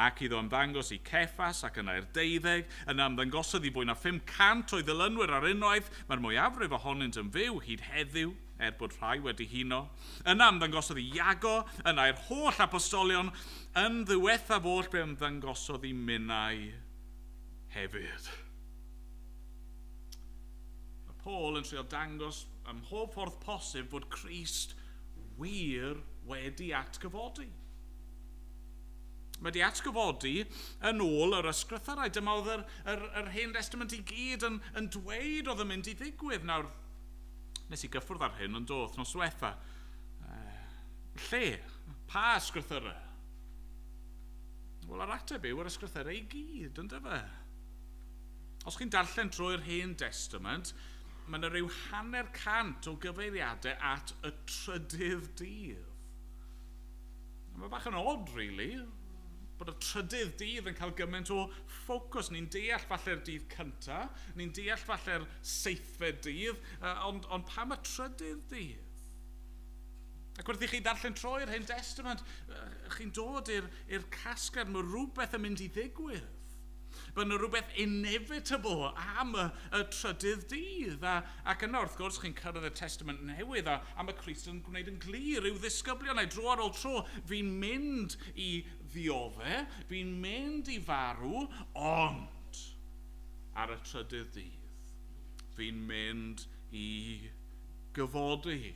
Speaker 2: ac iddo ymddangos i Ceffas ac yna i'r 12, yna ymddangosodd i fwy na 500 o'i ddilynwyr ar unwaith, mae'r mwyafrif ohonynt yn fyw hyd heddiw, er bod rhai wedi huno. Yna ymddangosodd i Iago, yna i'r holl apostolion, yn ddiwethaf oll be ymddangosodd i minnau hefyd. Mae Paul yn trio dangos ym mhob ffordd posib fod Crist wir wedi atgyfodi. Mae wedi atgyfodi yn ôl yr ysgrythyrau. Dyma oedd yr Hen Testament i gyd yn dweud oedd yn mynd i ddigwydd. Nawr, nes i gyffwrdd ar hyn yn do wythnos diwetha. Lle? Pa ysgrythyrau? Wel, yr ateb yw yr ysgrythyrau i gyd, yndyfe? Os chi'n darllen trwy'r Hen Testament, mae yna rhyw 150 o gyfeiriadau at y trydydd dydd. Mae bach yn odd, really, bod y trydydd dydd yn cael gymaint o ffocws. Ni'n deall falle'r dydd cyntaf, ni'n deall falle'r seithfed dydd, ond pam y trydydd dydd? Ac wrth i chi ddarllen trwy'r Hen Testament, chi'n dod i'r casgliad, mae rhywbeth yn mynd i ddigwydd. Mae yna rhywbeth inevitable am y trydydd dydd. Ac yna, wrth gwrs, chi'n cyrraedd y Testament Newydd a mae Crist yn gwneud yn glir i'w ddisgyblion. A'i dro ar ôl tro, fi'n mynd i ddiodde, fi'n mynd i farw, ond ar y trydydd dydd, fi'n mynd i gyfodi.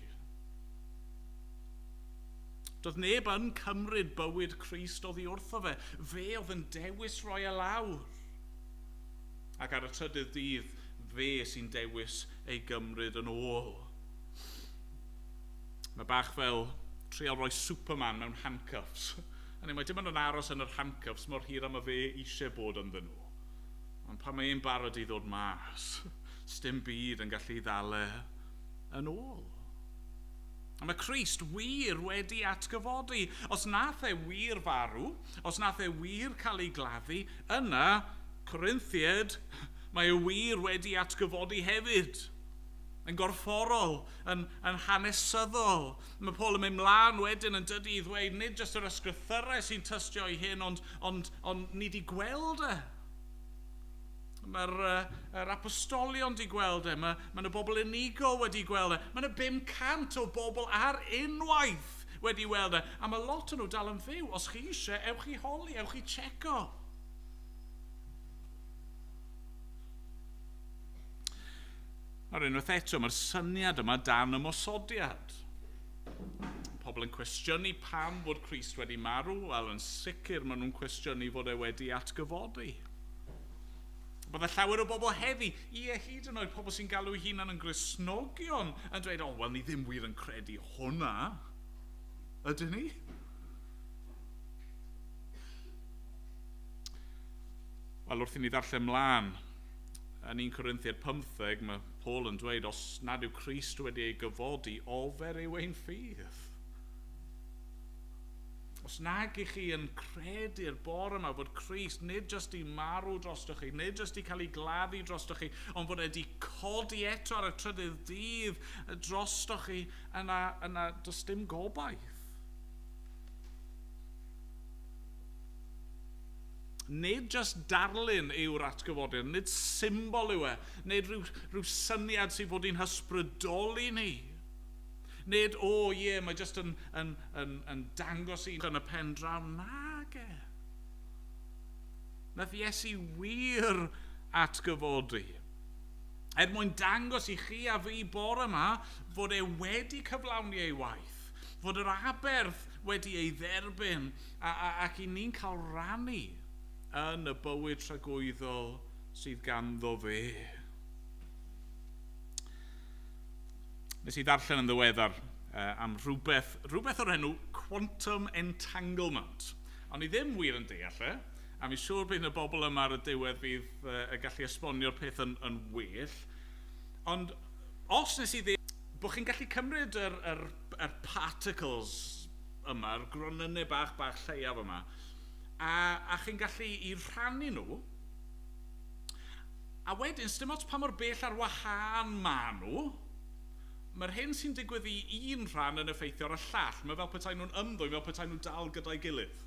Speaker 2: Doedd neb yn cymryd bywyd Crist oddi wrtho fe. Fe oedd yn dewis roi e lawr. Ac ar y trydydd dydd, fe sy'n dewis ei gymryd yn ôl. Mae bach fel trial rhoi Superman mewn handcuffs. A mae dim ond yn aros yn yr handcuffs mor hir am y fe eisiau bod ynddyn nhw. Ond pan mae e'n barod i ddod mas, sdim byd yn gallu ddal e yn ôl. A mae Crist wir wedi atgyfodi. Os nath e wir farw, os nath e wir cael ei gladdu, yna, Corinthiaid, mae e wir wedi atgyfodi hefyd. Yn gorfforol, yn hanesyddol. Mae Paul yn mynd mlaen wedyn yn dydy i ddweud, nid jyst yr ysgrythyrau sy'n tystio i hyn, ond ni di gweld e. Mae'r apostolion wedi gweld e, mae yna bobl unigol wedi gweld e, mae yna 500 o bobl ar unwaith wedi weld e, a mae lot o'n nhw dal yn fyw. Os chi eisiau, ewch i holi, ewch i checo. Nawr unwaith eto, mae'r syniad yma dan ymosodiad. Pobl yn cwestiynu pam fod Crist wedi marw, wel yn sicr maen nhw'n cwestiynu fod e wedi atgyfodi. Bydde llawer o bobl heddi, ie hyd yn oed pobl sy'n galw eu hunain yn Gristnogion, yn dweud, o, wel, ni ddim wir yn credu hwnna. Ydyn ni? Wel, wrth i ni ddarllen mlaen, yn 1 Corinthiaid 15, mae Paul yn dweud, os nad yw Crist wedi ei gyfodi, ofer yw ein ffydd. Os nag i chi yn credu'r bore yma fod Crist nid jyst i marw drostoch chi, nid jyst i cael ei gladdu drostoch chi, ond fod e wedi codi eto ar y trydydd dydd drostoch chi, yna does dim gobaith. Nid jyst darlun yw'r atgyfodiad, nid symbol yw e, nid rhyw syniad sydd fod i'n hysbrydoli ni. Nid, o ie, mae jyst yn dangos i yn y pen draw. Nag e. Nath Iesu wir atgyfodi. Er mwyn dangos i chi a fi bore yma fod e wedi cyflawni ei waith, fod yr aberth wedi ei dderbyn ac i ni'n cael rannu yn y bywyd tragwyddol sydd ganddo fe. Nes i ddarllen yn ddiweddar am rhywbeth o'r enw quantum entanglement. Ond i ddim wir yn deall e, a mi siŵr bydd y bobl yma ar y diwedd fydd y gallu esbonio'r peth yn well. Ond os nes i ddeall bod chi'n gallu cymryd yr particles yma, yr gronynnau bach lleiaf yma, a chi'n gallu i rhannu nhw, a wedyn, sdim ots pa mor bell ar wahân maen nhw, mae'r hyn sy'n digwydd i un rhan yn effeithio ar y llall. Mae fel petai nhw'n ymddwyn, fel petai nhw dal gyda'i gilydd.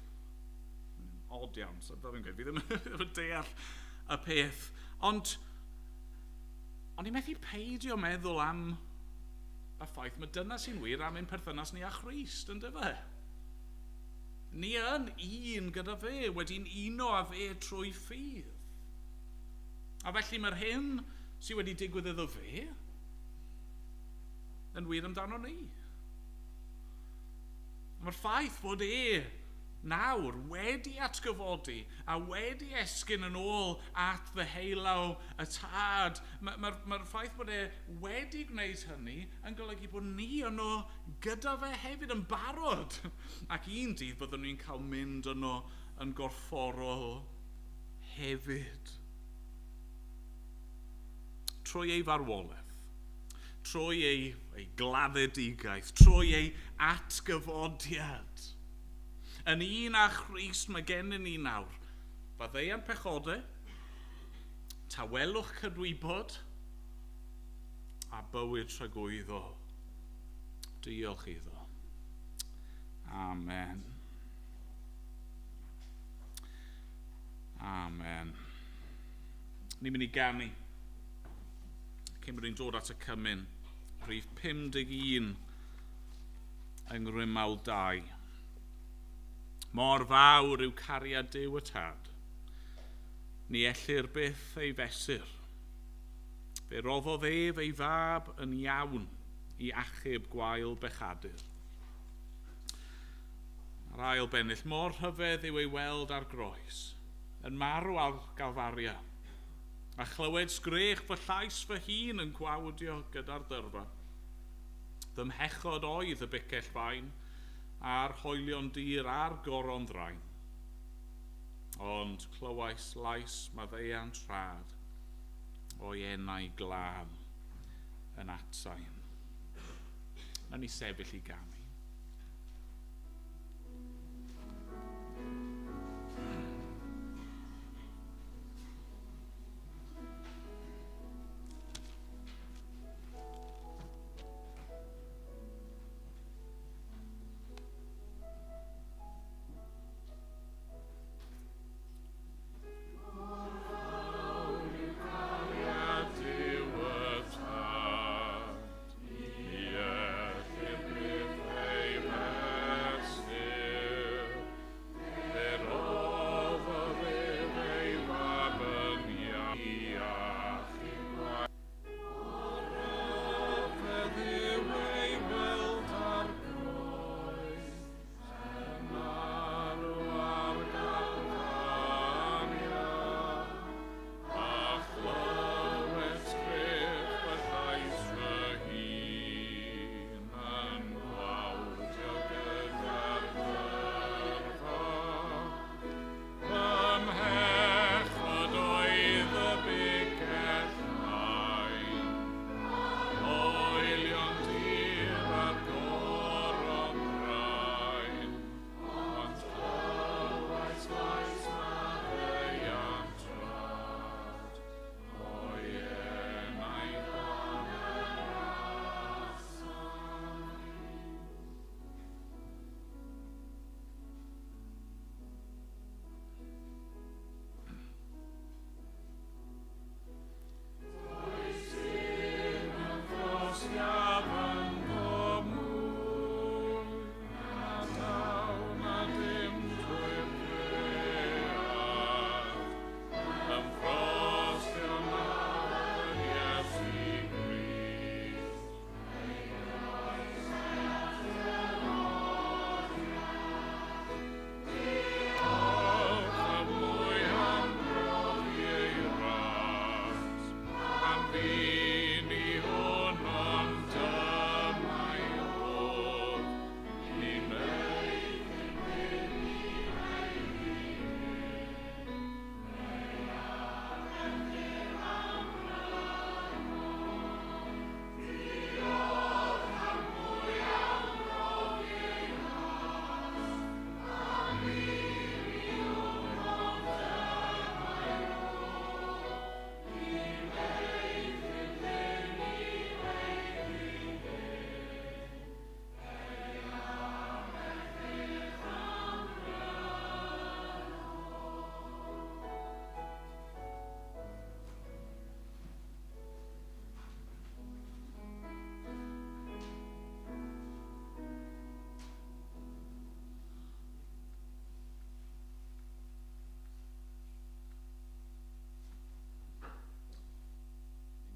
Speaker 2: Odd iawn, so fel fi'n gweud, fi ddim yn deall y peth. Ond i methu peidio meddwl am y ffaith, mae dyna sy'n wir am ein perthynas ni â Christ, yn dyfe? Ni yn un gyda fe, wedi'n uno â fe trwy ffydd. A felly mae'r hyn sydd wedi digwydd iddo fe yn wir amdano ni. Mae'r ffaith bod e nawr wedi atgyfodi a wedi esgyn yn ôl at ddeheulaw y tad. Mae'r ffaith bod e wedi gwneud hynny yn golygu bod ni yno gyda fe hefyd yn barod. Ac un dydd byddwn ni'n cael mynd yno yn gorfforol hefyd. Trwy ei farwolaeth, trwy ei gladdedigaeth, trwy ei atgyfodiad. Yn un â Christ mae gennym ni nawr faddeuant pechodau, tawelwch cydwybod a bywyd tragwyddol. Diolch iddo. Amen. Amen. Ni'n mynd i ganu. Cyn bod ni'n dod at y cymun. Rhif 51 yng Ngrymawl 2. Mor fawr yw cariad Duw y Tad. Ni ellir byth ei fesur. Fe roddodd ef ei fab yn iawn i achub gwael bechadur. A'r ail bennill, mor rhyfedd yw ei weld ar groes, yn marw ar Galfaria, a chlywed sgrech fy llais fy hun yn gwawdio gyda'r dyrfa. Fy mhechod oedd y bicell fain, a'r hoelion dir a'r goron ddrain. Ond clywais lais maddeuant rhad o'i enau glân yn atsain. Nawn ni sefyll i ganu.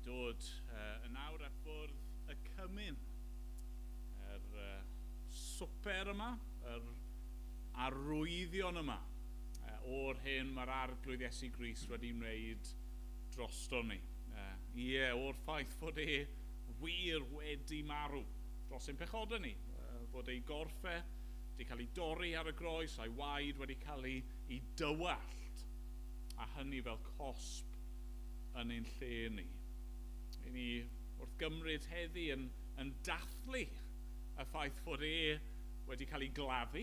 Speaker 2: Dod yn awr at bwrdd y cymun, yr swper yma, yr arwyddion yma, o'r hyn mae'r Arglwydd Iesu Grist wedi wneud drosto ni. Ie, o'r ffaith fod e wir wedi marw dros ein pechodau ni, fod ei gorff e wedi cael ei dorri ar y groes, a'i waed wedi cael ei dywallt, a hynny fel cosb yn ein lle ni. I ni wrth gymryd heddi yn dathlu y ffaith fod e wedi cael ei gladdu,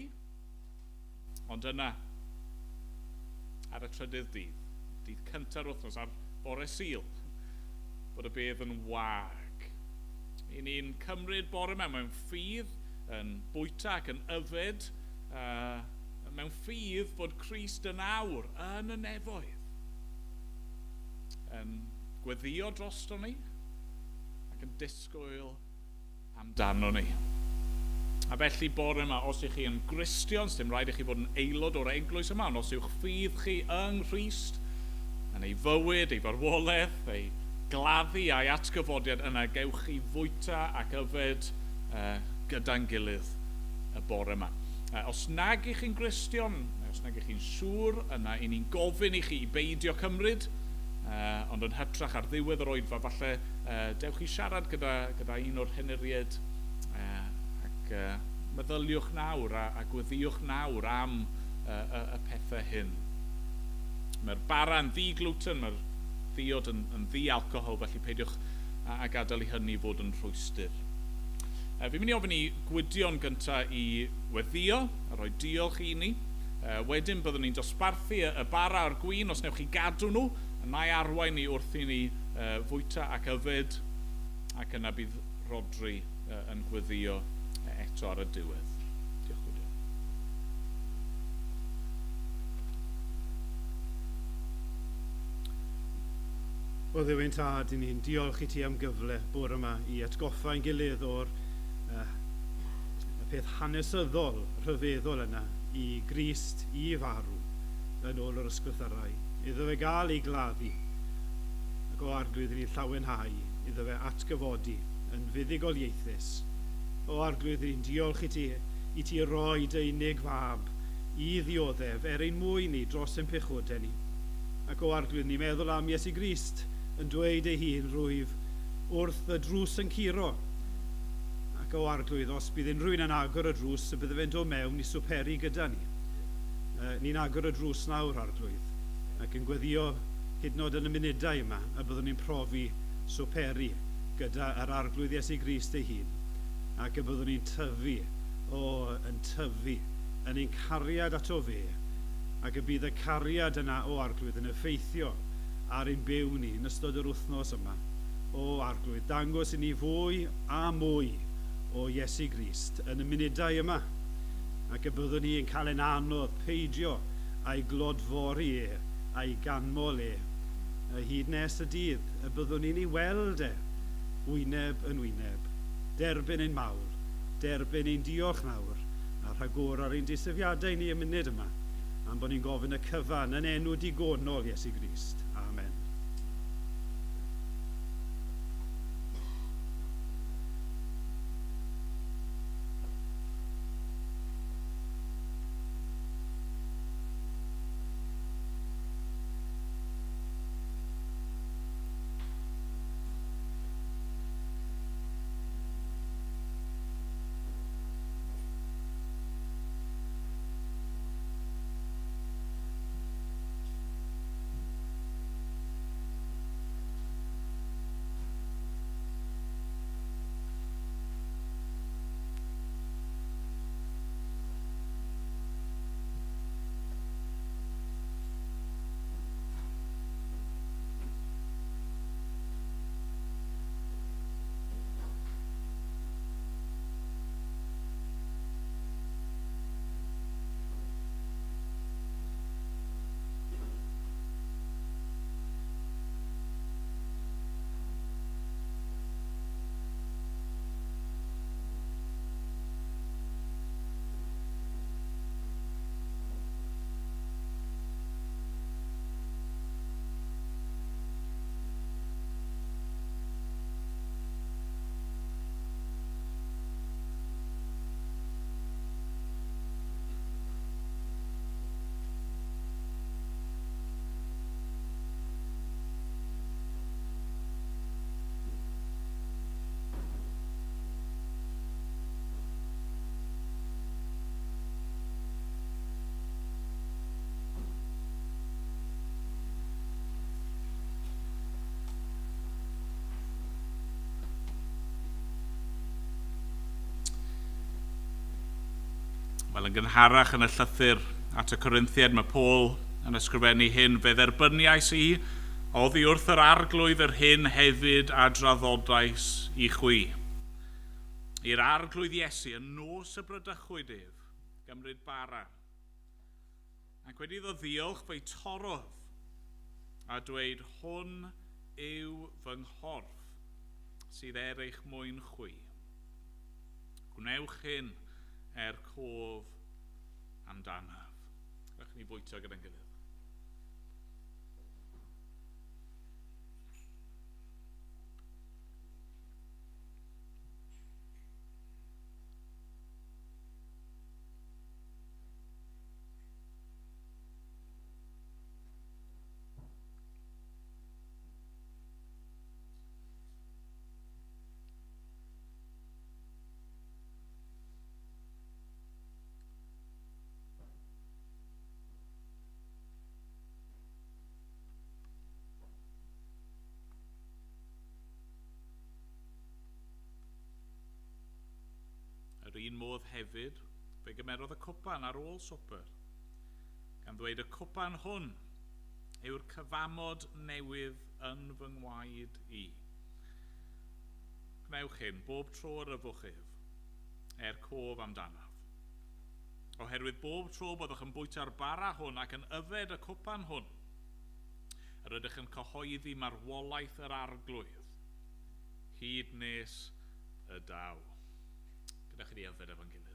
Speaker 2: ond yna, ar y trydydd dydd, dydd cynta'r wythnos, ar bore Sul, bod y bedd yn wag. I ni'n cymryd bore yma mewn ffydd yn bwyta ac yn yfed mewn ffydd bod Crist yn awr yn y nefoedd, yn gweddio drosto ni ac yn disgwyl amdano ni. A felly bore yma, os ych chi yn Gristion, dim rhaid i chi fod yn aelod o'r eglwys yma, ond os yw'ch ffydd chi yng Nghrist, yn ei fywyd, ei farwolaeth, ei gladdu a'i atgyfodiad, yna gewch chi fwyta ac yfed gyda'n gilydd y bore yma. Os nag ych chi'n Gristion, neu os nag ych chi'n siŵr, yna i ni'n gofyn i chi i beidio cymryd, ond yn hytrach ar ddiwedd yr oedfa, falle dewch i siarad gyda un o'r henuriaid ac meddyliwch nawr a gweddïwch nawr am y pethau hyn. Mae'r bara yn ddi-gluten, mae'r ddiod yn ddi-alcohol, felly peidiwch a gadael i hynny fod yn rhwystr. Fi'n mynd i ofyn i Gwydion gyntaf i weddio a rhoi diolch i ni. Wedyn byddwn ni'n dosbarthu y bara a'r gwin os newch chi gadw nhw, a na i arwain ni wrth i ni fwyta ac yfed, ac yna bydd Rhodri yn gweddio eto ar y diwedd. Diolch, Gwydion.
Speaker 4: O Dduw ein Tad, i ni'n diolch i ti am gyfle bore yma i atgoffa ein gilydd o'r y peth hanesyddol rhyfeddol yna i Grist i farw yn ôl yr ysgrythyrau, iddo fe gael ei gladdu, ac o Arglwydd i ni'n llawenhau iddo fe atgyfodi yn fuddugoliaethus. O Arglwydd, i ni'n diolch i ti roi dy unig fab i ddioddef er ein mwyn ni dros ein pechodau ni. Ac o Arglwydd, ni'n meddwl am Iesu Grist yn dweud ei hun, rwyf wrth y drws yn curo. Ac o Arglwydd, os bydd unrhyw un yn agor y drws, y bydde fe'n dod mewn i swperi gyda ni. Ni'n agor y drws nawr, Arglwydd, ac yn gweddio hyd yn oed yn y munudau yma, y byddwn ni'n profi swperi gyda yr Arglwydd Iesu Grist ei hun, ac y byddwn ni'n tyfu, yn tyfu, yn ein cariad ato fe, ac y bydd y cariad yna, o Arglwydd, yn effeithio ar ein byw ni yn ystod yr wythnos yma. O Arglwydd, dangos i ni fwy a mwy o Iesu Grist yn y munudau yma, ac y byddwn ni yn cael ein anodd peidio a'i glodfori e, a'i ganmol e, hyd nes y dydd y byddwn ni'n ei weld e, wyneb yn wyneb, derbyn ein mawl, derbyn ein diolch nawr, a rhagor ar ein deisyfiadau ni y munud yma, am bod ni'n gofyn y cyfan yn enw digonol Iesu Grist. Amen.
Speaker 2: Wel, yn gynharach yn y llythyr at y Corinthiaid, mae Paul yn ysgrifennu hyn, fe dderbyniais i oddi wrth yr Arglwydd yr hyn hefyd a draddodais i chwi. I'r arglwydd Iesu yn nos y brydychwyd ef, gymryd bara. Ac wedi iddo ddiolch fe'i torrodd a dweud hwn yw fy nghorff sydd er eich mwyn chwi. Gwnewch hyn er cof amdanaf. Rhaid ni fwyta gyda'n gilydd. Yr un modd hefyd, fe gymerodd y cwpan ar ôl swper, gan ddweud y cwpan hwn yw'r cyfamod newydd yn fy ngwaed i. Gwnewch hyn bob tro yr yfwch ef, er cof amdanaf. Oherwydd bob tro byddwch yn bwyta'r bara hwn ac yn yfed y cwpan hwn, yr ydych yn cyhoeddi marwolaeth yr arglwydd, hyd nes y daw. Gyda chi di yfed efo'n gilydd.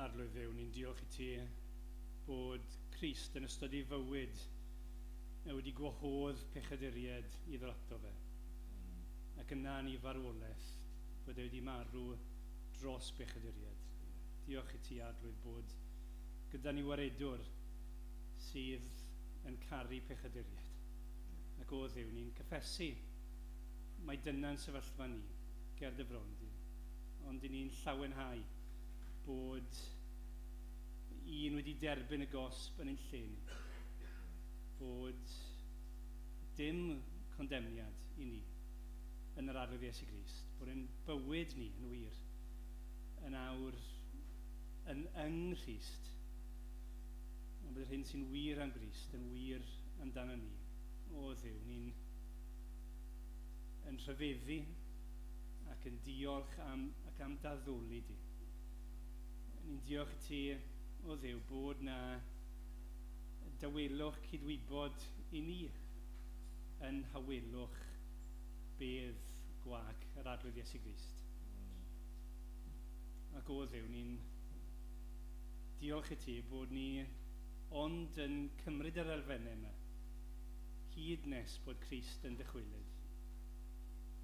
Speaker 1: Arglwydd Dduw, ni'n diolch i ti bod Crist yn ystod ei fywyd wedi gwahodd pechaduriaid i ddod ato fe. Ac yna yn ei farwolaeth bod e wedi marw dros bechaduriaid. Diolch i ti, Arglwydd, bod gyda ni waredwr sydd yn caru pechaduriaid. Ac o Dduw, ni'n cyffesu mai dyna'n sefyllfa ni ger dy fron di. Ond i ni'n llawenhau bod un wedi derbyn y gosb yn ein lle ni. Bod dim condemniad i ni yn yr Arglwydd Iesu Grist. Bod ein bywyd ni yn wir yn awr yn yng Nghrist. Ond bod yr hyn sy'n wir am Grist yn wir amdano ni. O Dduw, ni'n yn rhyfeddu ac yn diolch am, ac am daddoli di. Ni'n diolch i ti, o Dduw, bod na dawelwch cydwybod i ni yn hawelwch bedd gwag yr Arglwydd Iesu Grist. Ac o Dduw, ni'n diolch i ti bod ni ond yn cymryd yr elfennau yma hyd nes bod Crist yn dychwelyd.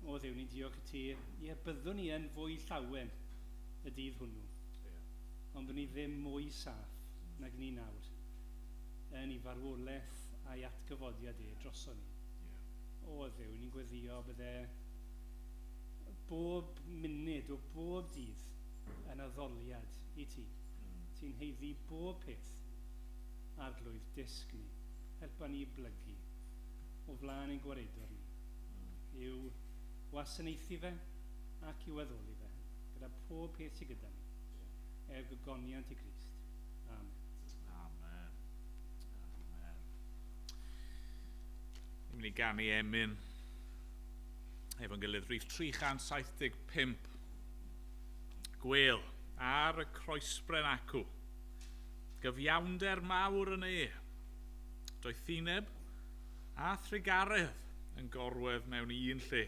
Speaker 1: O Dduw, ni'n diolch i ti, ie, byddwn ni yn fwy llawen y dydd hwnnw. Ond byddwn ni ddim mwy saff nag ni nawr yn ei farwolaeth a'i atgyfodiad e droson ni. O Dduw, ni'n gweddio bydde bob munud o bob dydd yn addoliad i ti. Ti'n haeddu bob peth, Arglwydd, dysg ni. Helpa ni blygu o flaen ein gwaredwr ni. I'w wasanaethu fe ac i'w addoli fe, gyda pob peth sydd gyda ni. Er gogoniant i Grist. Amen.
Speaker 2: Amen. Amen. Ni'n mynd i ganu emyn efo'n gilydd rhif 375. Gwêl ar y croesbren acw. Gyfiawnder mawr yn e. Doethineb a thrugaredd yn gorwedd mewn un lle.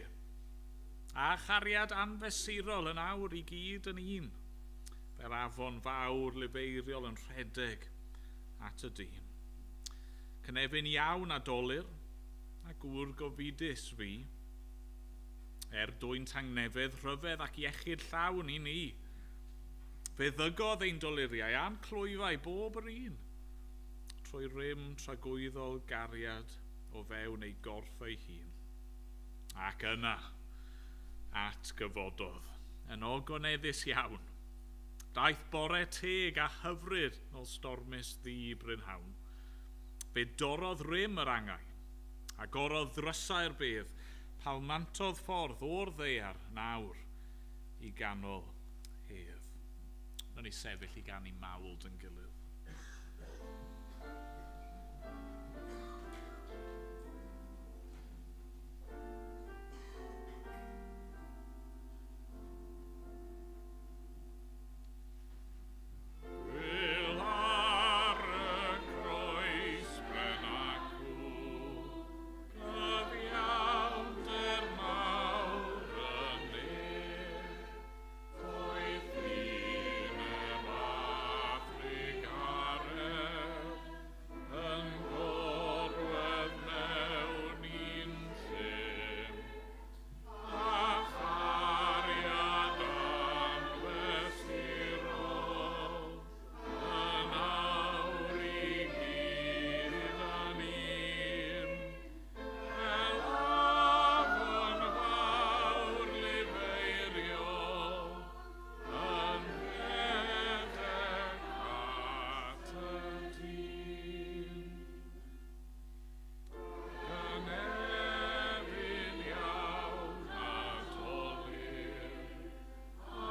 Speaker 2: A chariad anfesurol yn awr i gyd yn un. Fel afon fawr lifeiriol yn rhedeg at y dyn. Cynefin iawn a dolur, a gŵr gofidus fi, dwyn tangnefedd rhyfedd ac iechyd llawn i ni. Fe ddygodd ein doluriau a'n clwyfau bob yr un, trwy rym tragwyddol gariad o fewn ei gorff ei hun. Ac yna, atgyfododd, yn ogoneddus iawn. Daeth bore teg a hyfryd nôl stormus ddi brynhawn. Fe dorrodd rym yr angau, agorodd ddrysau'r bedd, palmantodd ffordd o'r ddaear nawr i ganol hedd. Nawn ni sefyll i ganu mawl yn gilydd. Gwyl ar y croes bren acw, cyfiawnder mawr y nef, Doethineb a thrugaredd yn gorwedd mewn un llyn, a chariad anfesurol yn awr i gyd yn un. Fel afon fawr lifeiriol yn rhedeg at y dyn. Cynefin iawn a dolur, a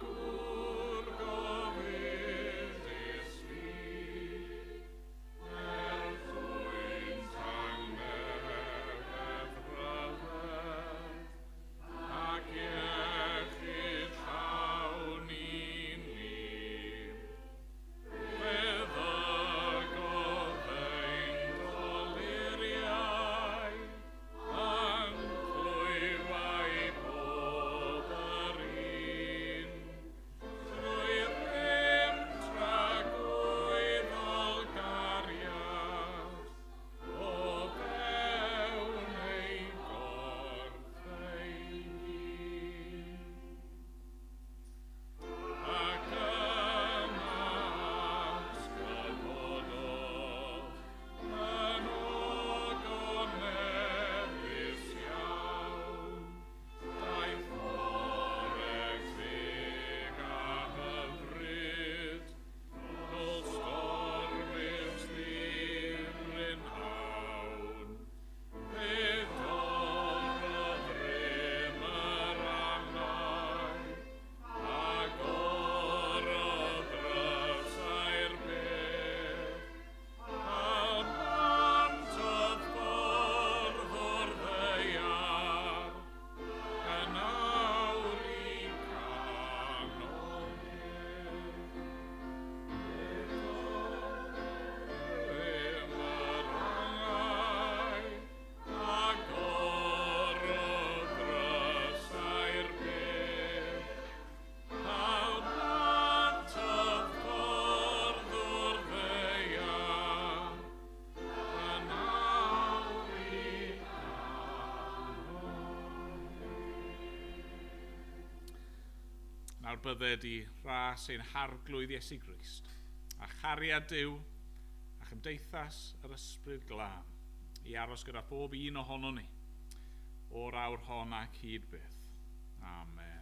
Speaker 2: gŵr gofidus fi, er dwyn tangnefedd rhyfedd, ac iechyd llawn i ni. Fe ddygodd ein doluriau, a'n clwyfau bob yr un. Trwy rym tragwyddol gariad, o fewn ei gorff ei hun. Ac yna atgyfododd yn ogoneddus iawn. Daeth bore teg a hyfryd, nôl stormus ddi brynhawn. Fe dorrodd rym yr angau, agorodd drysau'r bedd, palmantodd ffordd o'r ddaear, yn awr i ganol hedd. Rym yr angau, agorodd drysau'r bedd, palmantodd ffordd o'r ddaear, yn awr i ganol. Nawr bydded i ras ein harglwydd Iesu Grist, a chariad Duw, a chymdeithas yr Ysbryd Glân, i aros gyda phob un ohonon ni, o'r awr hon ac hyd byth. Amen.